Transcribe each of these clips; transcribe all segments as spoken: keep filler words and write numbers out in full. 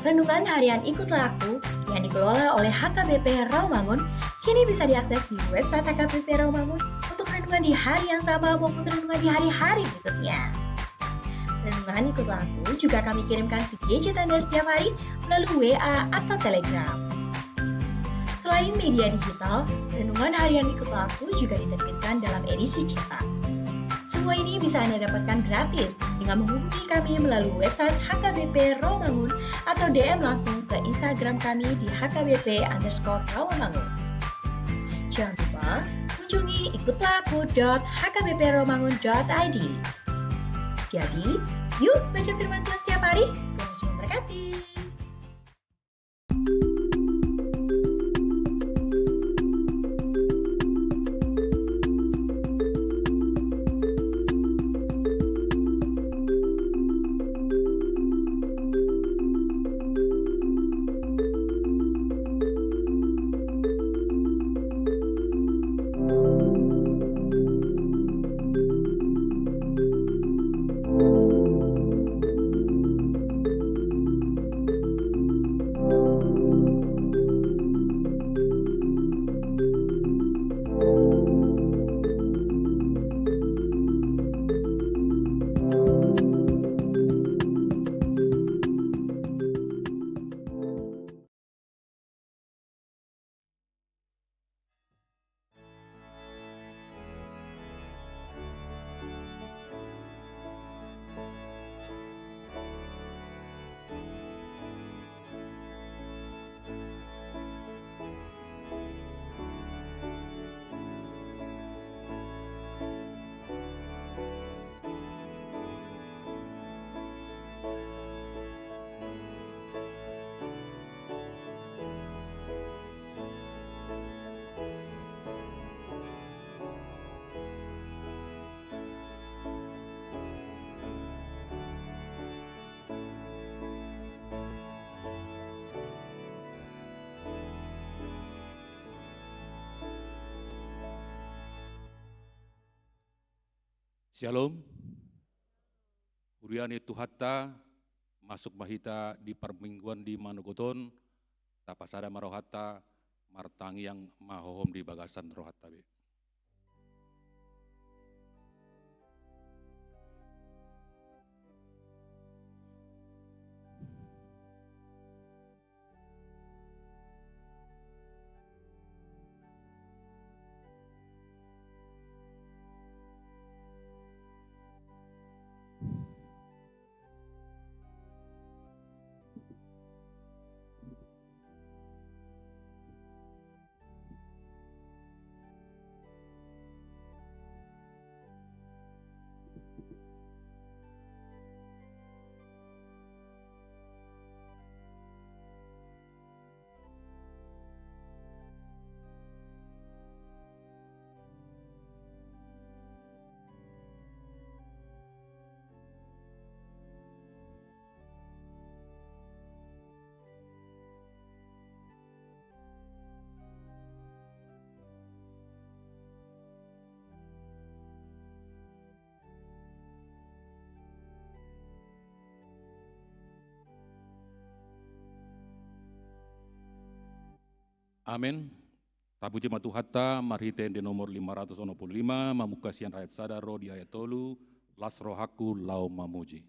Renungan harian Ikutlah Aku yang dikelola oleh H K B P Rawamangun kini bisa diakses di website H K B P Rawamangun untuk renungan di hari yang sama maupun renungan di hari-hari berikutnya. Renungan Ikutlah Aku juga kami kirimkan ke gadget Anda setiap hari melalui W A atau Telegram. Selain media digital, renungan harian Ikutlah Aku juga diterbitkan dalam edisi cetak. Semua ini bisa Anda dapatkan gratis dengan menghubungi kami melalui website H K B P Rawamangun atau D M langsung ke Instagram kami di H K B P underscore Rawamangun. Jangan lupa kunjungi ikutlah aku dot H K B P rawamangun dot I D. Jadi, yuk baca firman Tuhan setiap hari. Tuhan Yesus memberkati. Syalom. Huria ni Tuhanta, masuk ma hita di parmingguan di manogot on, tapasada ma rohanta, martangiang ma hohom di bagasan rohanta be. Amen. Tapuji ma Tuhanta, marhite ende nomor lima ratus onom pulu lima, mamungka sian ayat sada ro di ayat tolu, las rohangku laho mamuji.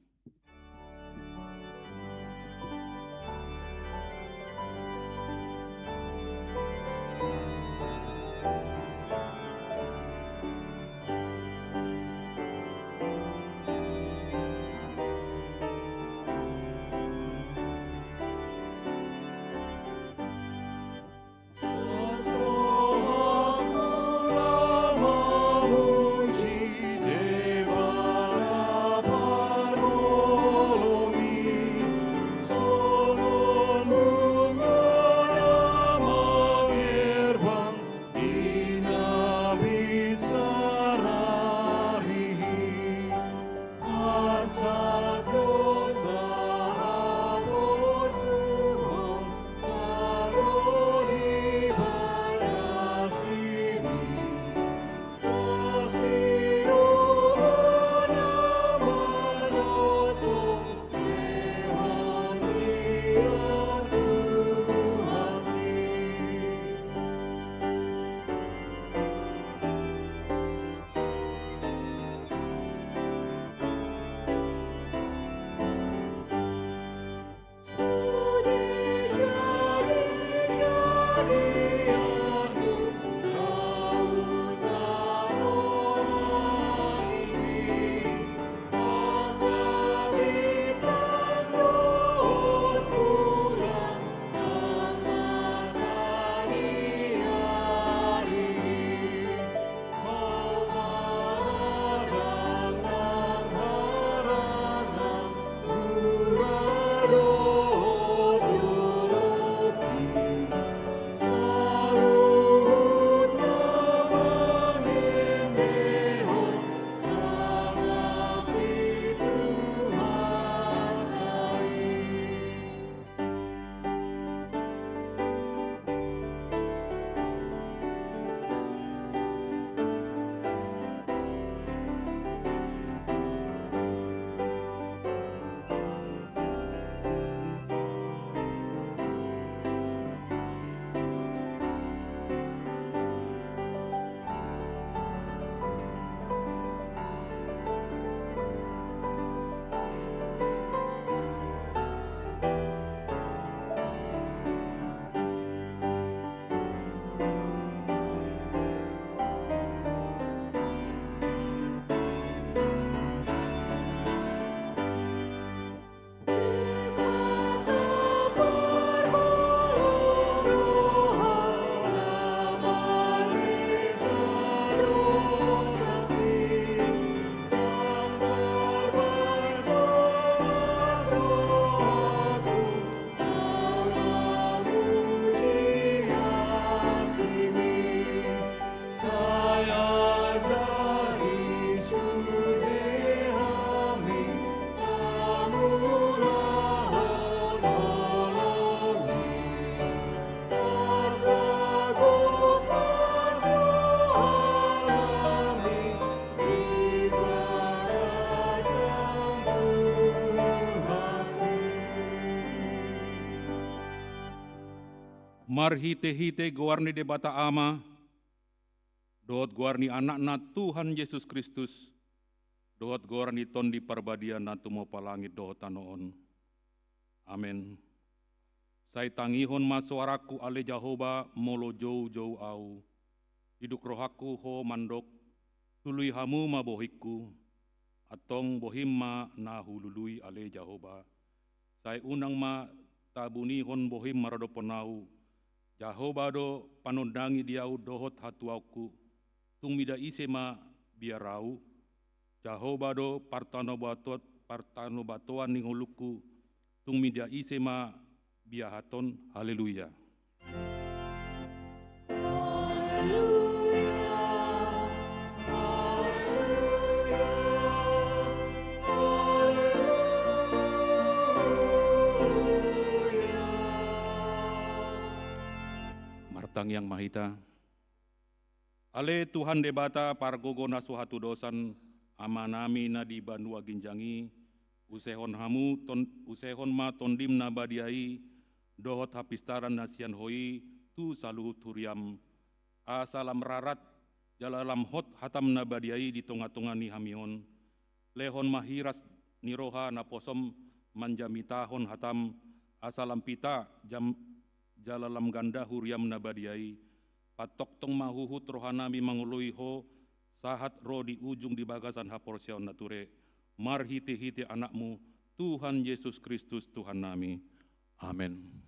Marhite-hite goar ni Debata Ama, dohot goar ni Anakna Tuhan Jesus Kristus, dohot goar ni Tondi Parbadia na tumompa langit dohot tano on. Amen. Sai tangihon ma soarangku ale Jahowa molo joujou ahu. Diduk rohangku ho mandok, lului hamu ma bohingku. Antong bohim ma na hulului ale Jahowa. Sai unang ma tabunihon bohim maradophon ahu. Jahowa do panondangi di ahu dohot hatuaonku. Tung mida ise ma biar ahu. Jahowa do partanobato-, partanobatoan ni ngolungku. Tung mida ise ma biahaton. Haleluya. Haleluya, haleluya, haleluya. Martangiang ma hita. Ale Tuhan Debata pargogo na so hatudosan, Amanami na di banua ginjang i, usehon hamu ton-, usehon ma Tondim na badia i, dohot hapistaran na sian Ho i, tu saluhut huriam. Asa lam rarat, jala lam hot hatam na badia i di tonga-tonga ni hami on. Lehon ma hiras ni roha naposom manjamitahon hatam, asa lam pita jam-, jala lam ganda huriam na badia i. Patongtong ma huhut rohanami mangoloi Ho, sahat ro di ujung di bagasan haporseaon na ture, marhite-hite Anakmu, Tuhan Jesus Kristus Tuhannami. Amen.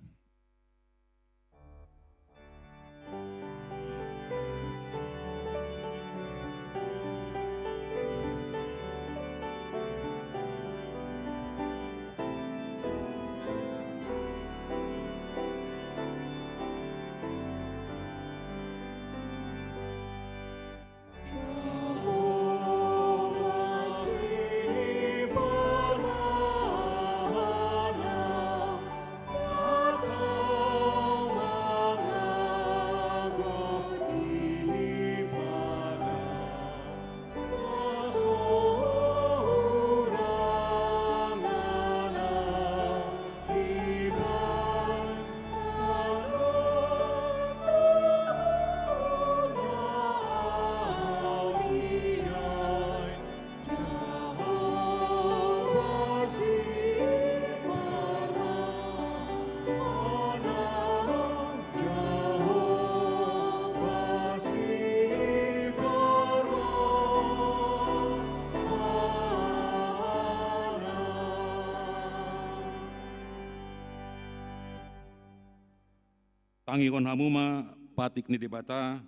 Tangihon hamu ma patik ni Debata,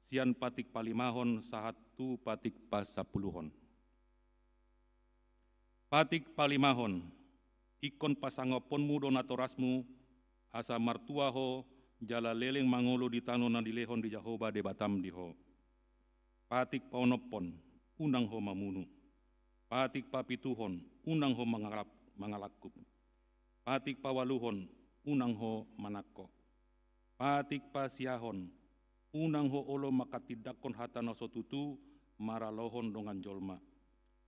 sian patik palimahon sahat tu patik pasampuluhon. Patik palimahon, ingkon pasangapkonmu do natorasmu, asa martua ho, jala leleng mangolu di tano na dilehon di Jahowa Debatam di ho. Patik paonomhon, unang ho mamunu. Patik papituhon, unang ho mangalap-, mangalangkup. Patik paualuhon, unang ho manangko. Patik pasiahon, unang ho olo manghatindanghon hata na so tutu maralohon dongan jolma.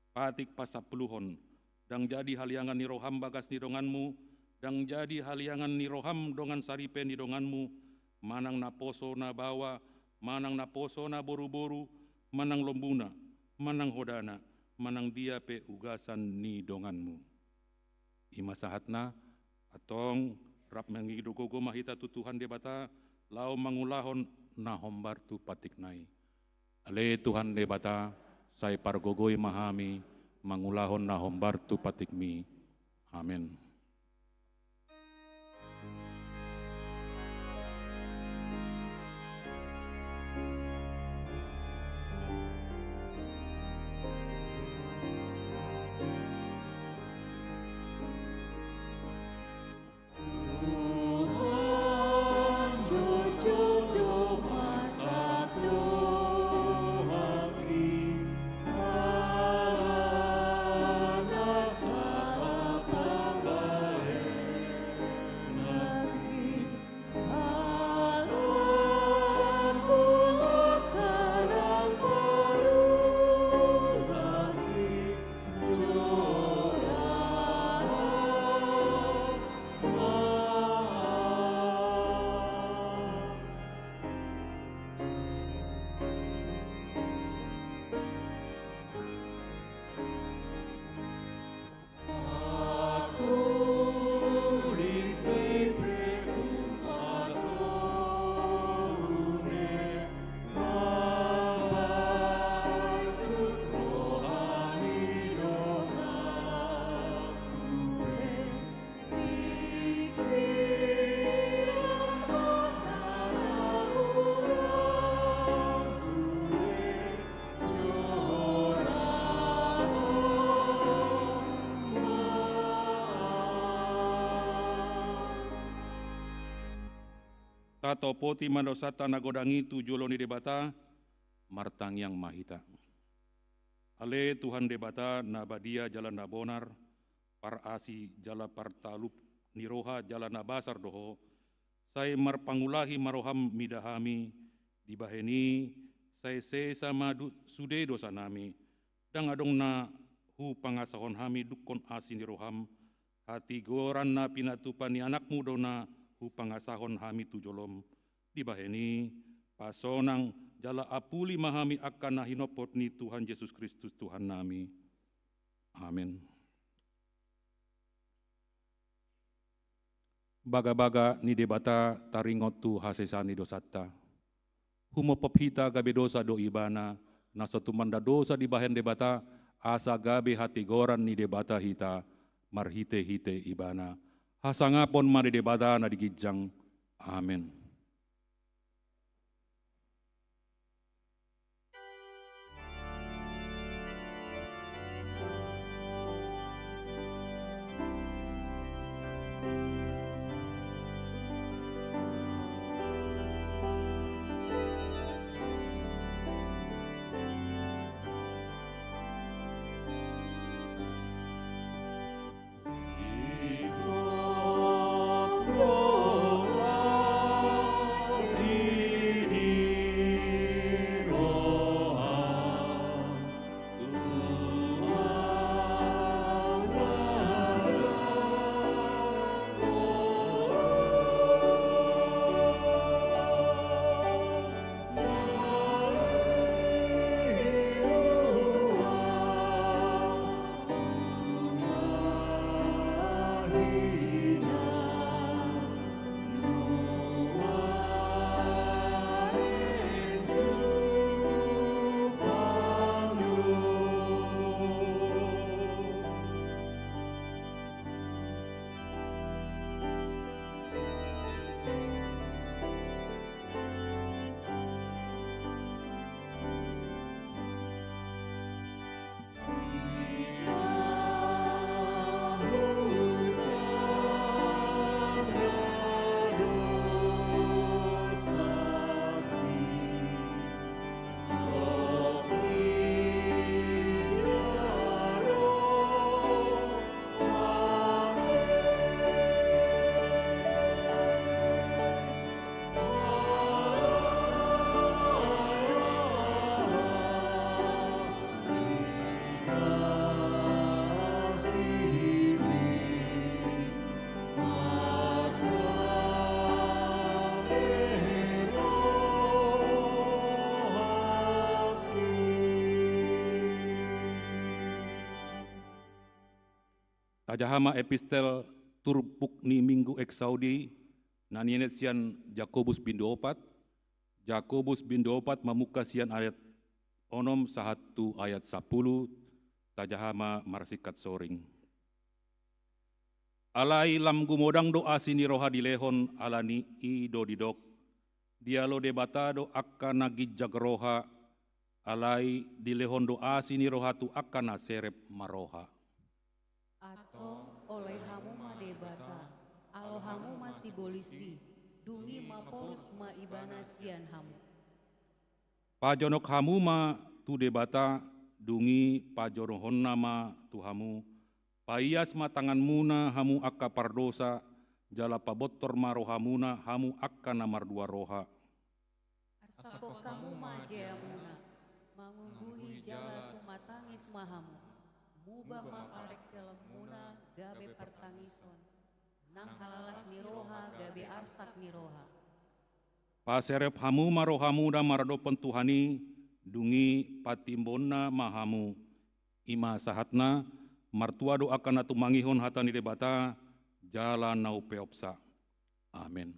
Patik pasampuluhon, ndang jadi haliangan ni roham bagas ni donganmu, ndang jadi haliangan ni roham dongan saripe ni donganmu, manang naposo na baoa, manang naposo na boruboru, manang lombuna, manang hodana, manang dia pe ugasan ni donganmu. I ma sahatna, antong rap mangido gogo ma hita tu Tuhan Debata, laho mangulahon na hombar tu patikna i. Ale Tuhan Debata, sai pargogoi ma hami mangulahon na hombar tu patikmi. Amen. Hatopoti ma dosanta na godang i tu jolo ni Debata. Martangiang ma hita. Ale Tuhan Debata na badia jala na bonar, parasi jala partalup ni roha jala na basar do Ho, sai marpangulahi ma roham mida hami, dibahen i sai sesa ma du-, sude dosanami, ndang adong na hupangasahon hami dungkon asi ni roham, hatigoran na pinatupa ni anakmu do na hupangasahon hami tu jolom, dibahen i pasonang jala apuli ma hami angka na hinophop ni Tuhan Jesus Kristus Tuhannami. Amen. Bagabaga ni Debata taringot tu hasesaan ni dosanta. Humophop hita gabe dosa do Ibana, na so tumanda dosa dibahen Debata, asa gabe hatigoran ni Debata hita marhitehite Ibana. Hasangapon ma di Debata na di ginjang. Amen. Tajaha ma epistel turpuk ni Minggu Exaudi, na nienet sian Jakobus bindu opat, Jakobus bindu opat mamungka sian ayat onom sahat tu ayat sampulu, tajaha ma marsingkat soring. Alai lam gumodang do asi ni roha dilehon, ala ni i do didok, dialo Debata do angka na ginjang roha, alai dilehon do asi ni roha tu angka na serep marroha. Antong, oloi hamu ma Debata, alo hamu ma sibolis i, dung i maporus ma Ibana sian hamu. Pajonok hamu ma tu Debata, dung i pajonohonna ma tu hamu, paias ma tanganmuna hamu angka pardosa, jala pabontor ma rohamuna hamu angka na mardua roha. Arsangkon hamu ma jeamuna, mangungguhi jala tumatangis ma hamu, muba ma parengkelmuna gabe partangison, nang halalas ni roha gabe arsak ni roha. Paserep hamu ma rohamuna maradophon Tuhan i, dung i patimbonna ma hamu. I ma sahatna, martua do angka na tumangihon hata ni Debata, jala na umpeopsa. Amen.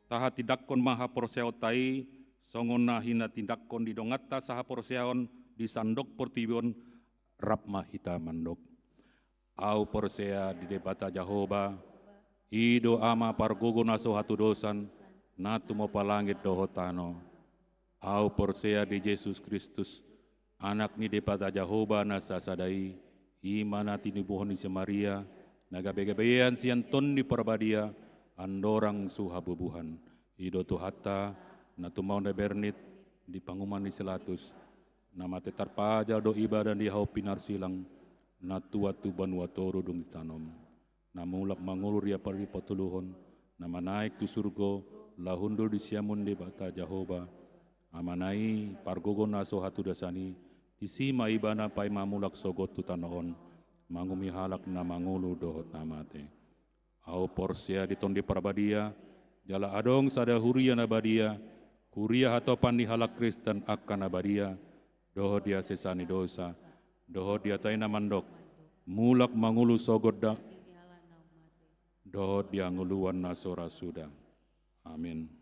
Tahatindangkon ma haporseaonta i, songon na hinatindanghon ni donganta sahaporseaon di sandok portibi on, rap ma hita mandok. Ahu porsea di Debata Jahowa, i do Ama pargogo na so hatudosan, na tumompa langit dohot tano. Ahu porsea di Jesus Kristus, Anak ni Debata Jahowa na sasada i, i ma na tinubuhon ni si Maria, na gabe-gabean sian Tondi Parbadia, andorang so habubuhan. I do Tuhanta, na tumaon na bernit, di panguhuman ni si Latus, na mate tarpajal do ibana di hau pinarsilang, na tuat tu banua toru dung ditanom. Na mulak mangolu ri ari patoluhon, na manaek tu surgo, laho hundul di siamun Debata Jahowa, Amana i, pargogo na so hatudosan i, disi ma ibana paima mulak sogot tu tano on, manguhumi halak na mangolu dohot na mate. Ahu porsea di Tondi Parbadia, jala adong sada huria na badia, huria hatopan ni halak Kristen angka na badia, dohot di hasesaan ni dosa, dohot di hata i na mandok, mulak mangolu sogot da, dohot di hangoluan na so ra suda. Amin.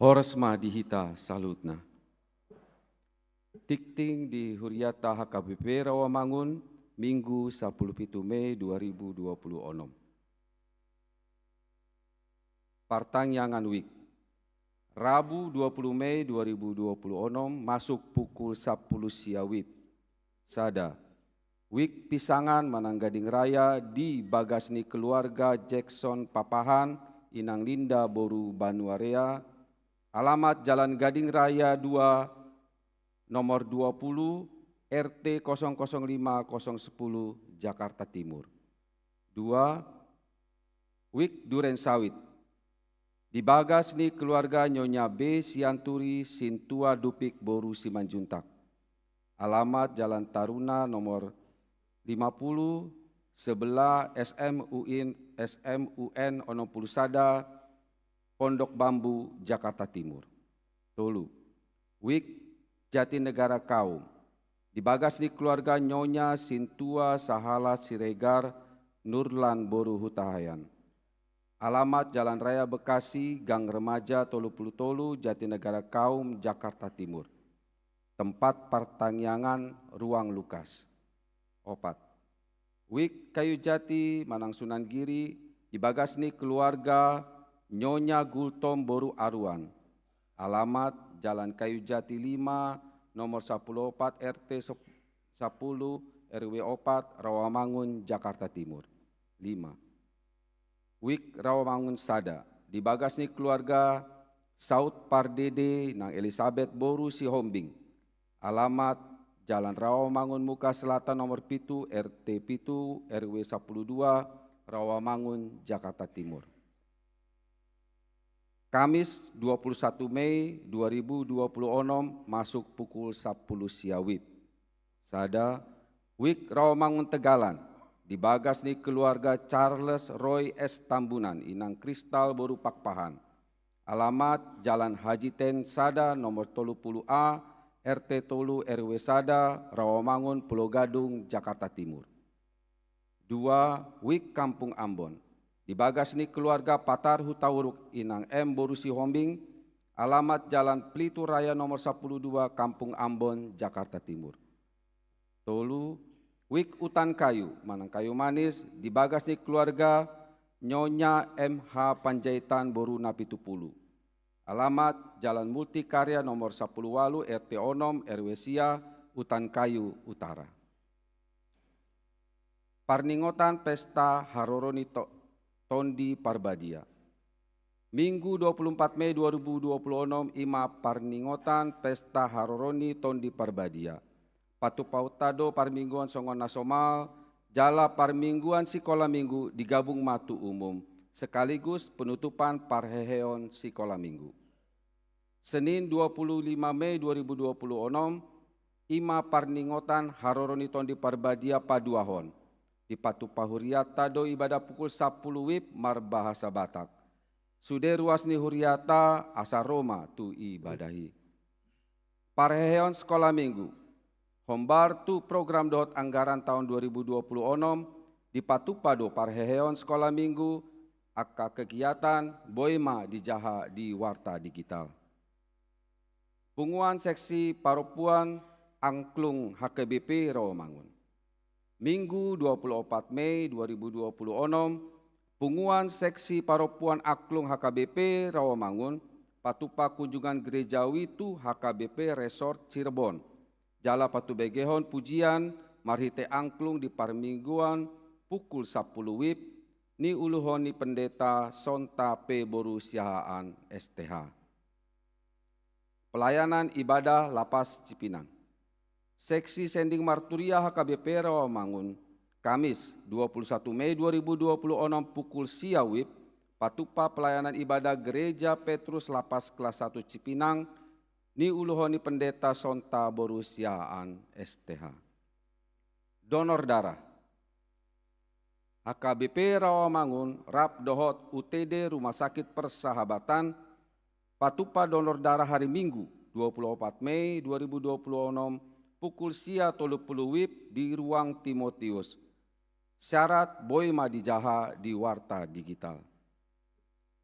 Horas ma di hita saluhutna. Tingting di huriata H K B P Rawamangun, Minggu sapuluh pitu Mei dua ribu dua puluh onom. Partangiangan WIB. Rabu dua puluh Mei dua ribu dua puluh onom masuk pukul sapuluh sia WIB. Sada. WIB pisangan manang gading raya di bagas ni keluarga Jackson Papahan, Inang Linda boru Banuarea, alamat Jalan Gading Raya dua, nomor dua puluh, R T kosong kosong lima kosong sepuluh, Jakarta Timur. Dua, WIB Duren Sawit. Di bagas ni keluarga Nyonya B Sianturi Sintua Dupik boru Simanjuntak. Alamat Jalan Taruna nomor lima puluh, sebelah S M U N, S M U N onom puluh sada, Pondok Bambu, Jakarta Timur. Tolu. WIB Jatinegara Kaum. Di bagas ni keluarga Nyonya Sintua Sahala Siregar Nurlan boru Hutahaean. Alamat Jalan Raya Bekasi, Gang Remaja tolu puluh tolu, Jatinegara Kaum, Jakarta Timur. Tempat partangiangan ruang Lukas. Opat. WIB Kayu Jati manang Sunan Giri, di bagas ni keluarga Nyonya Gultom boru Aruan. Alamat Jalan Kayu Jati lima, nomor sapuluh opat, R T sep-, sapuluh, R W opat, Rawamangun, Jakarta Timur. Lima. WIB Rawamangun Sada, di bagas ni keluarga Saud Pardede nang Elisabet boru Sihombing. Alamat Jalan Rawamangun Muka Selatan nomor pitu, R T pitu, R W sapuluh dua, Rawamangun, Jakarta Timur. Kamis dua puluh satu Mei dua ribu dua puluh onom masuk pukul sapuluh sia WIB. Sada, WIB Rawamangun Tegalan, di bagas ni keluarga Charles Roy S Tambunan, Inang Kristal boru Pakpahan. Alamat Jalan Haji Ten Sada nomor tolu puluh A, R T tolu, R W sada, Rawamangun, Pulo Gadung, Jakarta Timur. Dua, WIB Kampung Ambon. Di bagas ni keluarga Patar Hutauruk, Inang M boru Sihombing, alamat Jalan Pelitur Raya nomor sapuluh dua, Kampung Ambon, Jakarta Timur. Tolu, WIB Utan Kayu, manang Kayu Manis, di bagas ni keluarga Nyonya M H Panjaitan boru Napitupulu. Alamat Jalan Multikarya nomor sapuluh walu, R T onom, R W sia, Utan Kayu Utara. Parningotan Pesta Haroro ni To-, Tondi Parbadia. Minggu dua puluh empat Mei dua ribu dua puluh onom i ma parningotan Pesta Haroro ni Tondi Parbadia. Patupaonta do parmingguan songon na somal, jala parmingguan sikola minggu digabung ma tu umum, sekaligus penutupan parheheon sikola minggu. Senin dua puluh lima Mei dua ribu dua puluh onom, i ma parningotan Haroro ni Tondi Parbadia paduahon. Dipatupa huriata do ibadah pukul sapuluh WIB marbahasa Batak. Sude ruas ni huriata asa ro ma tu ibadah i. Parheheon sikola minggu. Hombar tu program dohot anggaran taon dua ribu dua puluh onom, dipatupa do parheheon sikola minggu, angka kegiatan boi ma dijaha di warta digital. Punguan Seksi Parompuan Angklung H K B P Rawamangun. Minggu dua puluh opat Mei dua ribu dua puluh onom, Punguan Seksi Parompuan Angklung H K B P Rawamangun patupa kunjungan gerejawi tu H K B P Resort Cirebon. Jala patubegehon pujian marhite angklung di parmingguan pukul sapuluh WIB, niuluhon ni Pendeta Sonta P boru Siahaan S T H. Pelayanan ibadah Lapas Cipinang. Seksi Sending Marturia H K B P Rawamangun, Kamis dua puluh satu Mei dua ribu dua puluh onom pukul sia WIB, patupa pelayanan ibadah Gereja Petrus Lapas kelas satu Cipinang, niuluhon ni Pendeta Sonta boru Siahaan S T H. Donor darah. H K B P Rawamangun rap dohot U T D Rumah Sakit Persahabatan patupa donor darah hari Minggu dua puluh opat Mei dua ribu dua puluh onom pukul sia tolu puluh WIB di ruang Timotius. Syarat boi ma dijaha di warta digital.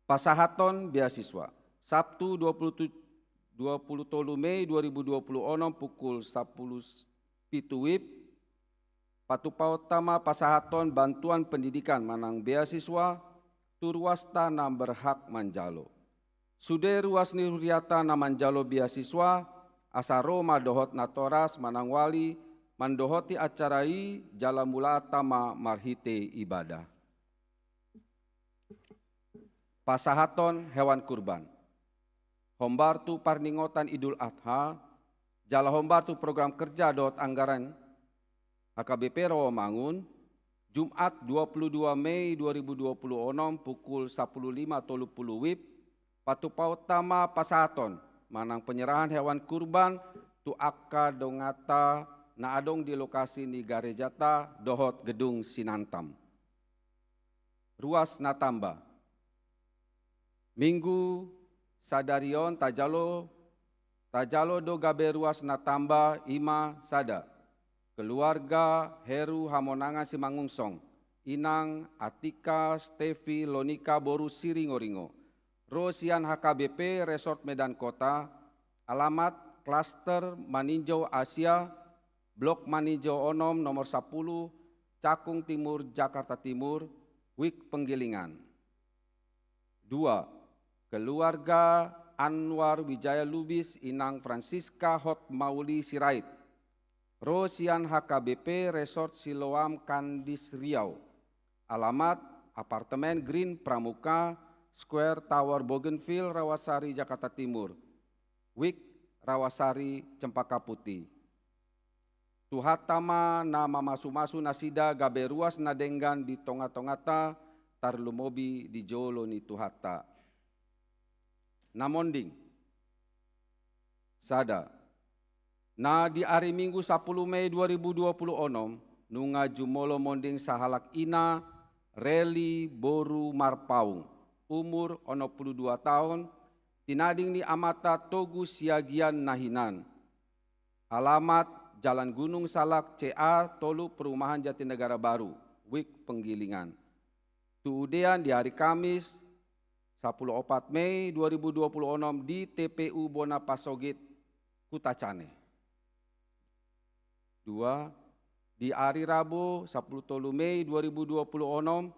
Pasahathon beasiswa. Sabtu dua puluh tu-, dua puluh tolu Mei dua ribu dua puluh onom pukul sampulu pitu wib, patupaonta ma pasahaton bantuan pendidikan manang beasiswa tu ruasta na berhak manjalo. Sude ruas ni huriata na manjalo beasiswa, asa ro ma dohot natoras manang wali mandohoti acara i jala mulaanta ma marhite ibadah. Pasahaton hewan kurban. Hombar tu parningotan Idul Adha, jala hombar tu program kerja dohot anggaran H K B P Rawamangun, Jumat dua puluh dua Mei dua ribu dua puluh onom pukul sampulu lima tolu pulu wib, patupaonta ma pasahaton manang penyerahan hewan kurban tu angka donganta na adong di lokasi ni garejata dohot gedung Sinantam. Ruas na tamba. Minggu sadari on tajalo, tajalo do gabe ruas na tamba, i ma sada. Keluarga Heru Hamonangan Simangunsong, inang Atika Stefi Lonika boru Siringoringo. Ro sian H K B P Resort Medan Kota, alamat Klaster Maninjau Asia, Blok Maninjau onom nomor sampulu, Cakung Timur, Jakarta Timur, wik penggilingan. Dua, keluarga Anwar Wijaya Lubis, inang Francisca Hotmauli Sirait. Ro sian H K B P Resort Siloam Kandis Riau. Alamat apartemen Green Pramuka, Square Tower Bougainville, Rawasari, Jakarta Timur. Wik Rawasari, Cempaka Putih. Tuhanta ma na mamasumasu nasida gabe ruas na denggan di tongatonganta, tarlumobi di jolo ni Tuhanta. Na monding. Sada. Na di ari Minggu sampulu Mei dua ribu dua puluh onom, nunga jumolo monding sahalak ina Reli boru Marpaung, umur onom pulu dua taon, tinading ni amanta Togu Siagian na hinan. Alamat Jalan Gunung Salak C A tolu, Perumahan Jatinegara Baru, wik penggilingan. Tu udean di ari Kamis, sampulu opat Mei dua ribu dua puluh onom di T P U Bona Pasogit, Kutacane. Dua, di ari Rabu, sampulu tolu Mei dua ribu dua puluh onom,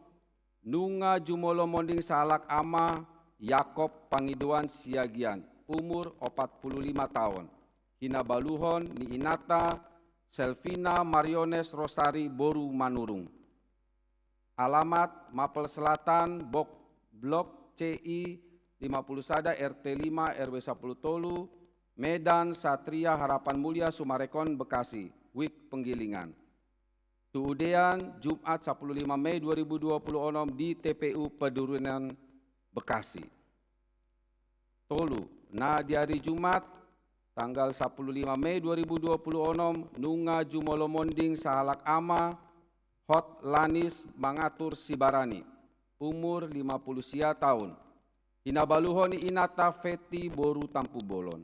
nunga jumolo monding sahalak ama Yakob Pangidoan Siagian, umur opat pulu lima taon. Hinabaluhon ni inanta Selvina Mariones Rosari boru Manurung. Alamat Mapel Selatan, Bok-, Blok C I lima pulu sada, R T lima, R W sampulu tolu, Medan Satria Harapan Mulia Sumarekon, Bekasi, wik penggilingan. Tu udean, Jumat sampulu lima Mei dua ribu dua puluh onom di T P U Pedurenan, Bekasi. Tolu, na di ari Jumat, tanggal sampulu lima Mei dua ribu dua puluh onom, nunga jumolo monding sahalak ama Hot Lanis Mangatur Sibarani, umur lima pulu sia taon. Hinabaluhon ni inanta Feti boru Tampubolon.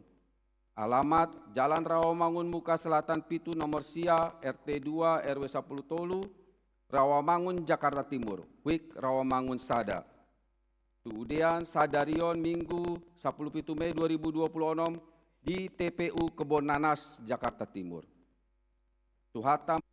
Alamat Jalan Rawamangun Muka Selatan pitu nomor sia, R T dua, R W sampulu tolu, Rawamangun, Jakarta Timur, wik Rawamangun sada. Tu udean sadari on Minggu sampulu pitu Mei dua ribu dua puluh onom di T P U Kebon Nanas, Jakarta Timur. Tuhanta.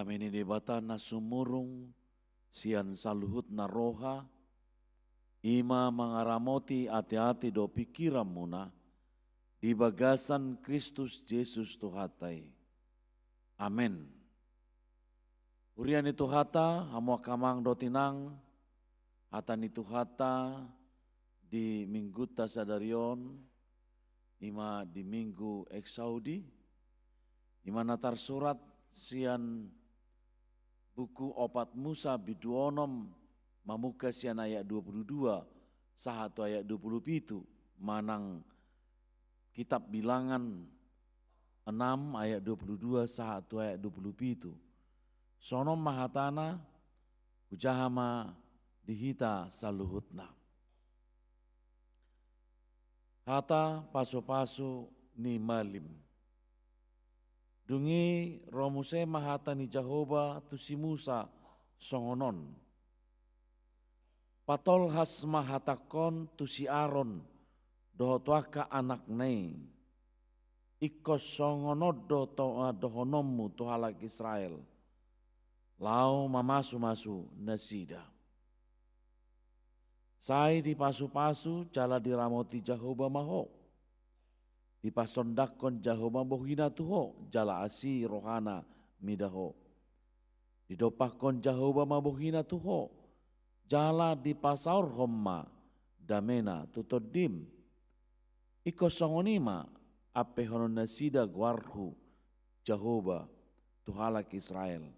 Dame ni Debata na sumurung sian saluhutna roha, i ma mangaramoti ateate dohot pingkiranmuna di bagasan Kristus Jesus Tuhanta i. Amen. Huria ni Tuhanta, hamu angka amang dohot inang, hata ni Tuhanta di minggunta sadari on, i ma di Minggu Exaudi, i ma na tarsurat sian buku Opat Musa bindu onom, mamungka sian ayat dua puluh dua sahat tu ayat dua puluh pitu, manang Kitab Bilangan enam ayat dua puluh dua sahat tu ayat dua puluh pitu. Songon on ma hatana, hujaha ma di hita saluhutna. Hata pasupasu ni malim. Dung i ro muse ma hata ni Jahowa tu si Musa songon on: Patolhas ma hatangkon tu si Aron dohot tu angka anakna i, ingkon songon on do to-, dohononmu tu halak Israel, laho mamasumasu nasida. Sai dipasupasu jala diramoti Jahowa ma ho. Dipasondangkon Jahowa bohina tu ho, jala asi rohana mida ho. Didompakkon Jahowa ma bohina tu ho, jala dipasaorhon ma damena tu tondim. Ingkon songon i ma ampehonon nasida goarhu Jahowa tu halak Israel,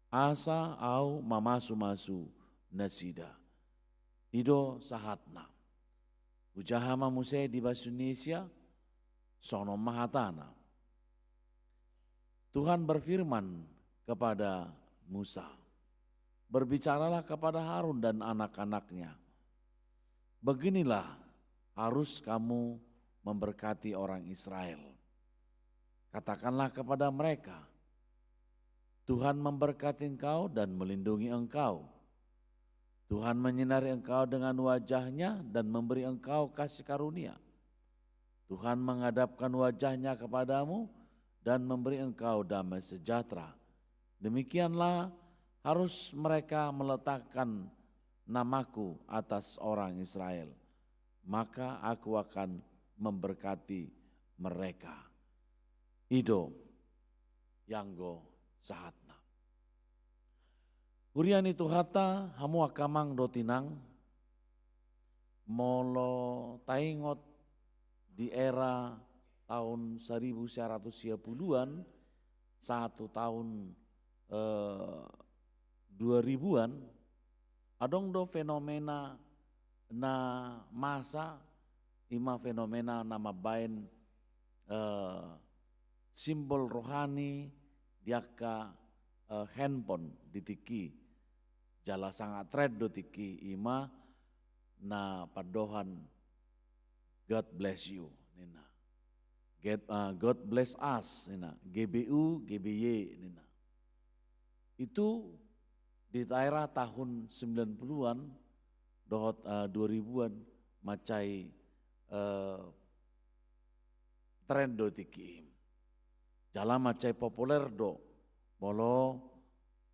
asa ahu mamasumasu nasida. I do sahatna. Hujaha ma muse di bahasa Indonesia, songon on ma hatana. Tuhan berfirman kepada Musa, "Berbicaralah kepada Harun dan anak-anaknya. Beginilah harus kamu memberkati orang Israel. Katakanlah kepada mereka, 'Tuhan memberkati engkau dan melindungi engkau. Tuhan menyinari engkau dengan wajah-Nya dan memberi engkau kasih karunia. Tuhan menghadapkan wajah-Nya kepadamu dan memberi engkau damai sejahtera.'" Demikianlah harus mereka meletakkan namaku atas orang Israel, maka aku akan memberkati mereka. I do i anggo sahatna. Huria ni Tuhanta, hamu angka amang dohot inang, molo taingot di era tahun seribu sembilan ratus sia puluhan sahat tu tahun, eh, dua ribuan, adong do fenomena na masa, i ma fenomena na mambaen, eh, simbol rohani di angka, eh, handphone di tingki. Jala sangat tren do tingki, i ma na pandohan "God bless you," ninna. Get-, eh, "God bless us," ninna. "G B U, G B Y," ninna. Itu di daerah tahun sembilan puluhan dohot, eh, dua ribuan mansai, eh, tren do tingki i. Jala mansai populer do. Molo,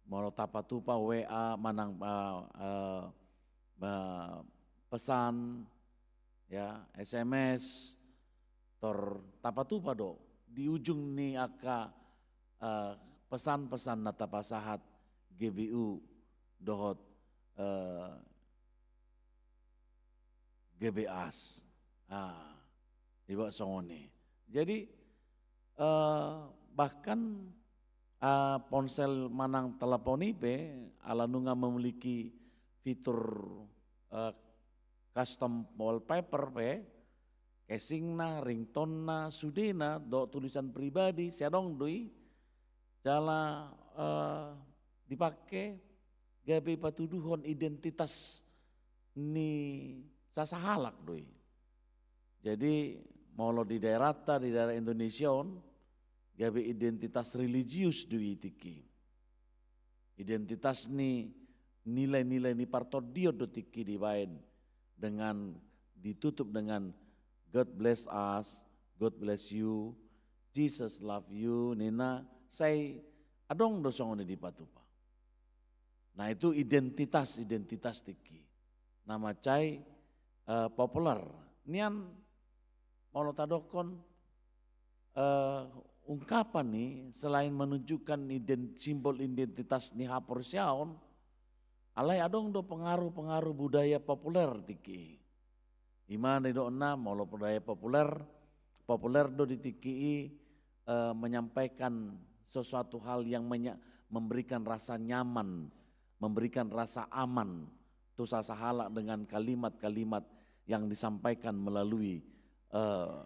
molo tapatupa W A manang, eh, eh, eh, pesan, ya, S M S, tor tapatupa do di ujung ni angka, eh, pesan-pesan na tapasahat G B U dohot, eh, G B As. Ah, iba songon i. Jadi, eh, bahkan, eh, ponsel manang telepon i pe, ala nunga memiliki fitur, eh, custom wallpaper pe, casingna, ringtone-na, sudena, dohot tulisan pribadi, sai adong do i, jala, eh, dipake gabe patuduhon identitas ni sasahalak do i. Jadi, molo di daerahta, di daerah Indonesia on, gabe identitas religius do i tingki. Identitas ni nilai-nilai ni partondion do tingki dibaen dengan ditutup dengan "God bless us," "God bless you," "Jesus love you," ninna, sai Adong do songon i dipatupa. Nah, itu identitas, identitas tingki. Na mansai eh, populer. Nian molo tadokkon eh, ungkapan ni selain menunjukkan ident, simbol identitas ni haporseaon, alai adong do pengaruh-pengaruh budaya populer tingki i. Ima na didokna molo budaya populer, populer do di tingki i eh, menyampaikan sesuatu hal yang menya, memberikan rasa nyaman, memberikan rasa aman tu sasahalak dengan kalimat-kalimat yang disampaikan melalui eh,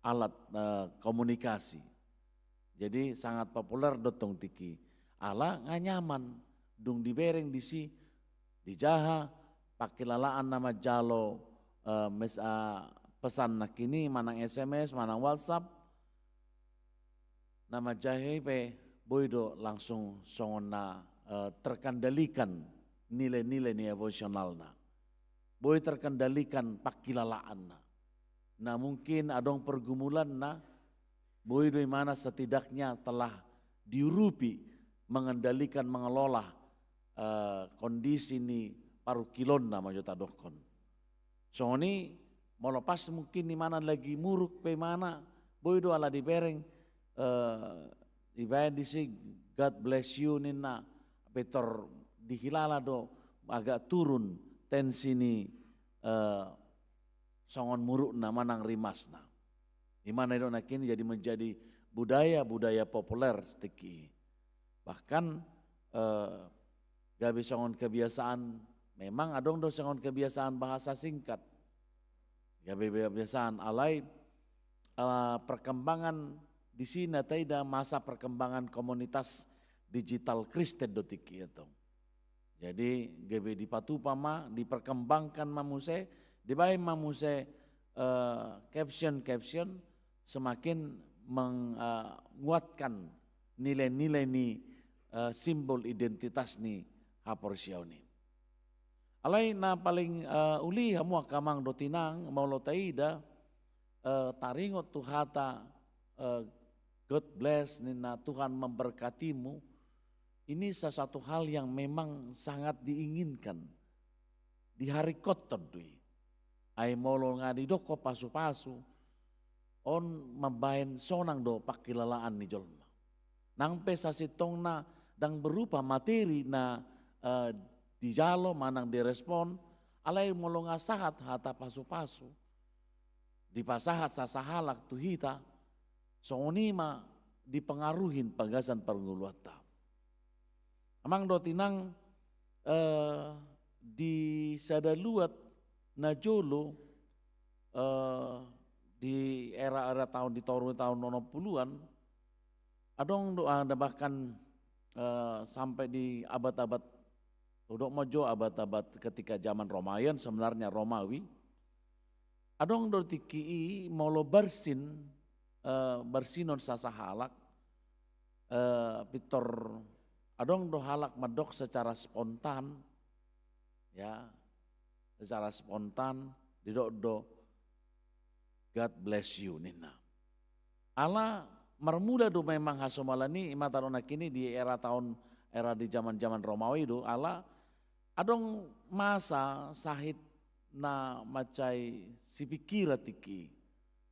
alat eh, komunikasi. Jadi sangat populer do tong tingki. Ala nga nyaman, dung dibereng disi, dijaha, pangkilalaan na manjalo eh, mes, eh, pesan nangkin i, manang S M S, manang WhatsApp, na manjaha i pe boi do langsung songon na eh, terkendalikan nilai-nilai ni emosionalna. Boi terkendalikan pangkilalaanna. Na mungkin adong pergumulanna, boi do imana setidaknya telah diurupi mengendalikan, mengelola eh, kondisi ni parungkilonna ma jo tadokkon. Songon i molo pas mungkin imana lagi muruk pe imana, boi do ala dibereng eh, dibaen disi God bless you ninna, pintor dihilala do agak turun tensi ni eh, songon murukna manang rimasna. Imana didok nangkin i jadi menjadi budaya, budaya populer tingki i. Bahkan eh, gabe songon kebiasaan, memang adong do songon kebiasaan bahasa singkat. Gabe kebiasaan, alai eh, perkembangan disi na taida masa perkembangan komunitas digital Kristen do tingki i, antong. Jadi gabe dipatupa ma, diperkembangkan ma muse, dibaen ma muse eh, caption-caption semakin menguatkan nilai-nilai ni eh, simbol identitas ni haporseaon i. Alai na paling eh, uli hamu angka amang dohot inang, molo taida eh, taringot tu hata eh, God bless ninna, Tuhan memberkatimu, ini sesuatu hal yang memang sangat diinginkan, diharingkothon do i. Ai molo nga didok ho pasu-pasu, on mambaen sonang do pangkilalaan ni jolma. Nang pe sasintongna ndang berupa materi na eh, dijalo manang direspon, alai molo nga sahat hata pasu-pasu dipasahat sasahalak tu hita, songon i ma dipengaruhi bagasan parngoluanta. Amang dohot inang, eh, di sada luat na jolo eh, di era-era taon, di toru taon onom puluhan, adong do ada bahkan eh, sampai di abad-abad, hudok ma jo abad-abad ketika zaman Romawi, sebenarnya Romawi. Adong do tingki i molo barsin eh, barsinon sasahalak eh, pintor adong do halak mandok secara spontan, ya, secara spontan didok do God bless you ninna. Ala marmula do memang hasomalan i, ima tadok nangkin i di era taon, era di zaman-zaman Romawi do, ala adong masa sahit na mansai sipingkiran tingki i.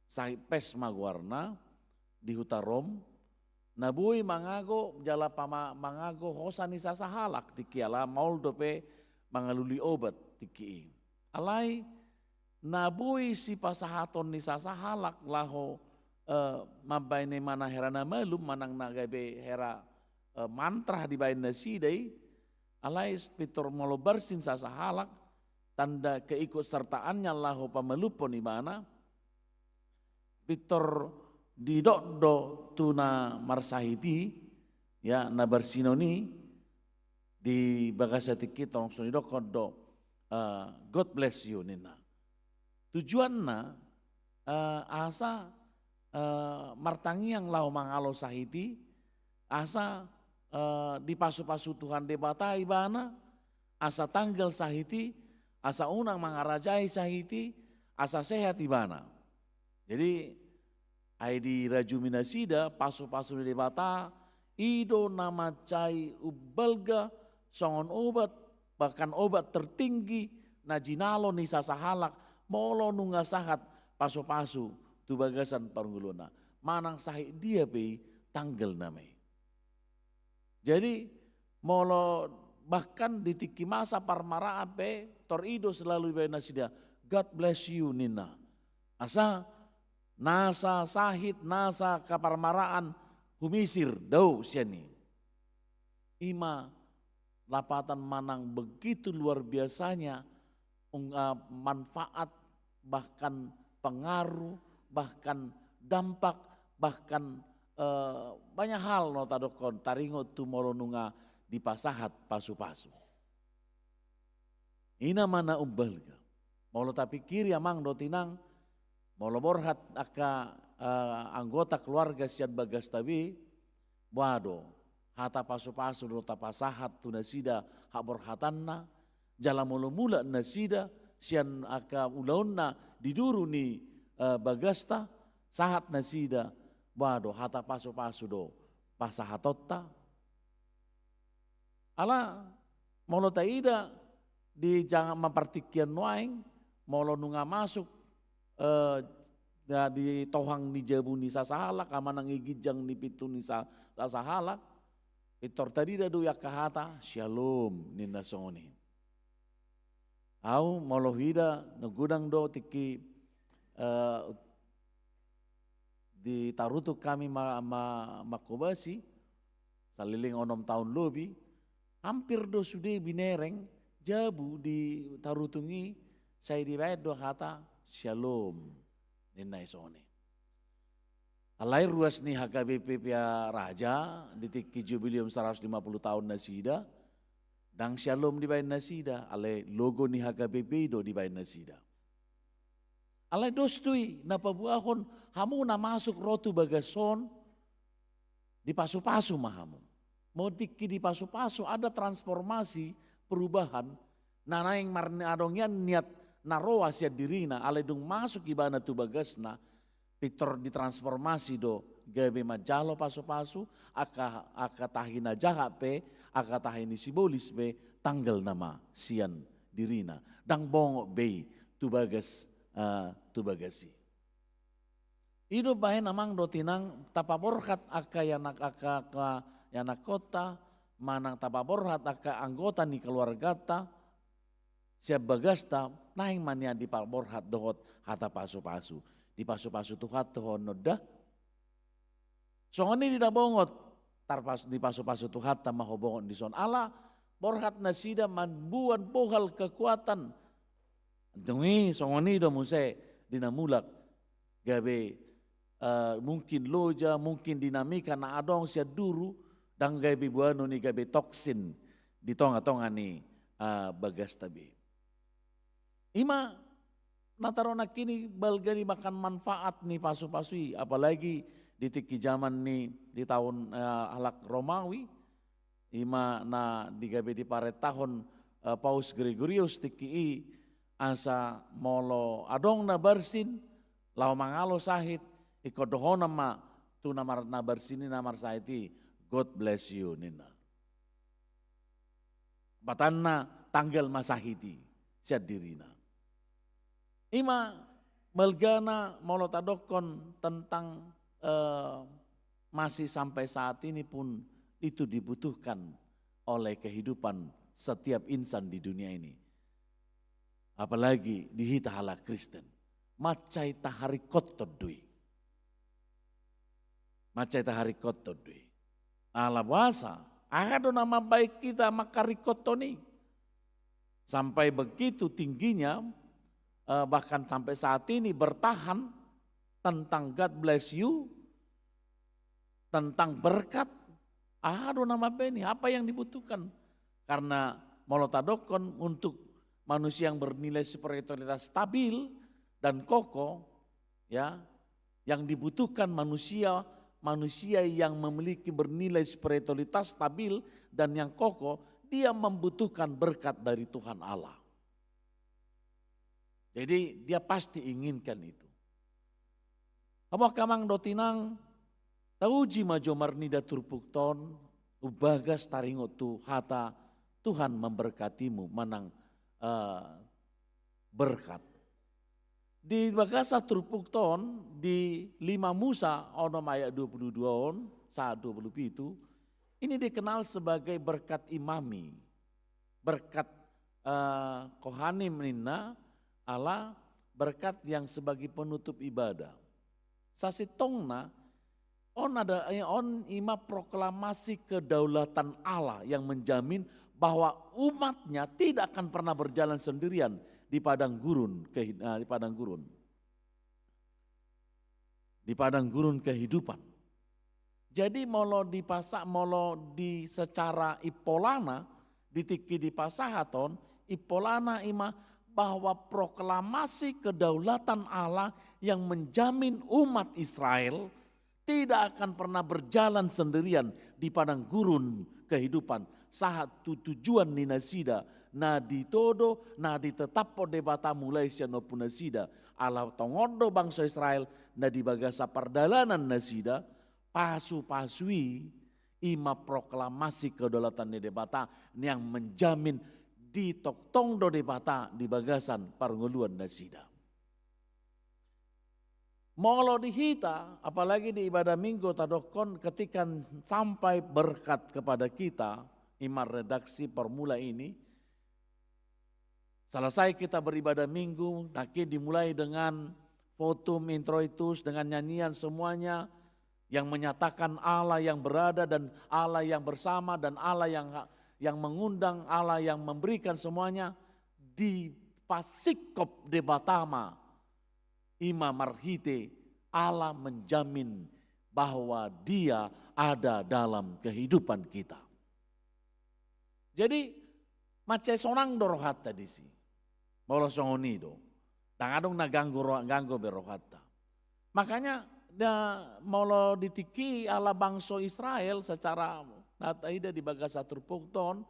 Sahit pes ma goarna di huta Rom, na boi mangago jala pama, mangago hosa ni sasahalak tingki i, ala maol dope mangalului obat tingki i. Alai na boi sipasahaton ni sasahalak laho eh, mambaen imana hera na malum manang na gabe hera eh, mantra dibaen nasida i, alai pintor molo barsin sasahalak, tanda keikutsertaannya laho pamalumhon ibana, pintor didok do tu na marsahit i, ya, na barsinon i, di bagasan tingki i tong songon i didokhon do eh, God bless you ninna. Tujuanna eh, asa eh, martangiang laho mangalo sahit i, asa eh, dipasu-pasu Tuhan Debata ibana, asa tanggal sahit i, asa unang mangarajai sahit i, asa sehat ibana. Jadi ai dirajumi nasida pasu-pasu ni Debata, I do na mansai umbalga songon obat, bahkan obat tertinggi na jinalo ni sasahalak molo nunga sahat pasupasu tu bagasan parngoluonna. Manang sahit dia pe i, tanggal nama i. Jadi molo bahkan di tingki masa parmaraan pe, tor i do selalu dibaen nasida, "God bless you," ninna. Asa nasa sahit, nasa angka parmaraan humisir dao sian i. I ma lapatan manang begitu luar biasanya ung-, eh, manfaat, bahkan pengaruh, bahkan dampak, bahkan, eh, banyak hal na tadokkon taringot tu molo nunga dipasahat pasupasu. I nama na umbalga. Molo tapingkiri amang dohot inang, molo borhat angka, eh, anggota keluarga sian bagasta be, boha do, hata pasupasu do tapasahat tu nasida haborhatanna, jala molo mulak nasida sian angka ulaonna di duru ni, eh, bagasta, sahat nasida, boha do, hata pasupasu do pasahatonta. Ala molo taida di janga-, ma partingkian nuaeng, molo nunga masuk, eh, na di tohang ni jabu ni sasahalak, manang i ginjang ni pintu ni sa-, sasahalak, pintor tadida do i angka hata, "Syalom," ninna songon i. Au molo huida, na godang do tingki, eh, di Tarutung hami ma-, ma-, manghobasi, saleleng onom taon lobi, hampir do sude binereng jabu di Tarutung i, sai dibaen do hata, "Syalom," ninna i songon i. Alai ruas ni H K B P Pia Raja, di tingki jubileum saratus lima puluh taon nasida, ndang syalom dibaen nasida, alai logo ni H K B P do dibaen nasida. Alai dos do i na paboahon hamu na masuk ro tu bagas on, dipasupasu ma hamu. Molo tingki dipasupasu, ada transformasi, perubahan, na naeng mar-, adong ian niat na roa sian dirina, alai dung masuk ibana tu bagasna, pintor ditransformasi do, gabe manjalo pasupasu, angka, angka tahi na jahat pe, angka tahi ni sibolis pe, tanggal nama sian dirina. Ndang bongot be i tu bagas, eh, tu bagas i. I do baen amang dohot inang, tapaborhat angka ianak, angka, angka ianakkonta, manang tapaborhat angka anggota ni keluargata, sian bagasta, naeng ma nian dipaborhat dohot hata pasupasu. Dipasupasu Tuhanta ho on da. Songon i di na bongot, tarpas-, dipasupasu Tuhanta ma ho bongot dison. Ala borhat nasida mamboan bohal kekuatan. Dung i songon i do muse di na mulak. Gabe, eh, mungkin loja, mungkin dinamika na adong sian duru, ndang gabe boanon i gabe toksin di tonga-tonga ni, eh, bagasta be. I ma na tardok nangkin i balga ni bahkan manfaat ni pasupasu i, apalagi di tingki jaman ni di taon, eh, halak Romawi, i ma na di gabe diparentahon, eh, Paus Gregorius tingki i, asa molo adong na barsin, laho mangalo sahit, ingkon dohonon ma tu na mar-, na barsin i, na marsahit i, "God bless you," ninna. Batanna tanggal ma sahit i sian dirina. I ma balgana molo tadokkon tentang, eh, masih sampai saat ini pun itu dibutuhkan oleh kehidupan setiap insan di dunia ini. Apalagi di hita halak Kristen. Mansai taharingkothon do i. Mansai taharingkothon do i. Ala boasa, aha do na mambahen hita mangharingkothon i? Sampai begitu tingginya, eh, bahkan sampai saat ini bertahan tentang God bless you, tentang berkat, aha do na mambahen i, apa yang dibutuhkan? Karena molo tadokkon untuk manusia yang bernilai spiritualitas stabil dan kokoh, ya, yang dibutuhkan manusia, manusia yang memiliki bernilai spiritualitas stabil dan yang kokoh, dia membutuhkan berkat dari Tuhan Allah. Jadi dia pasti inginkan itu. Hamu angka amang dohot inang, Tauji ma jomar nida turpukta on, umbagas taringot tu hata Tuhan memberkatimu manang, eh, berkat. Di bagasan turpukta on di lima Musa onom ayat dua puluh dua on sahat dua puluh pitu, ini dikenal sebagai berkat imami, berkat, eh, kohanim ninna, ala berkat yang sebagai penutup ibadah. Sasintongna, on ada, eh, on ima proklamasi kedaulatan Allah yang menjamin bahwa umatnya tidak akan pernah berjalan sendirian di padang gurun, kehi-, eh, di padang gurun. Di padang gurun kehidupan. Jadi molo dipasa-, molo di secara ipolana, di tingki dipasahat on, ipolana ima bahwa proklamasi kedaulatan Allah yang menjamin umat Israel tidak akan pernah berjalan sendirian di padang gurun kehidupan. Sahat tu tujuan ni nasida, na ditodo, na ditetaphon Debata mulai sian ompu nasida. Ala tongon do bangso Israel, na di bagasan pardalanan nasida, pasu-pasu i ima proklamasi kedaulatan ni Debata yang menjamin ditongtong do Debata di bagasan parngoluan nasida. Molo di hita, apalagi di ibadah Minggu, tadokkon ketika sampai berkat kepada kita, ima redaksi formula ini, selesai kita beribadah Minggu, nangkin dimulai dengan votum introitus, dengan nyanyian semuanya yang menyatakan Allah yang berada dan Allah yang bersama dan Allah yang, yang mengundang, Allah yang memberikan semuanya, dipasingkop Debata ma ima marhite Allah menjamin bahwa Dia ada dalam kehidupan kita. Jadi, mansai sonang do rohanta disi. Molo songon i do. Ndang adong na ganggu ro-, ganggu be rohanta. Makanya, da, molo di tingki ala bangso Israel secara na taida di bagasan turpukta on,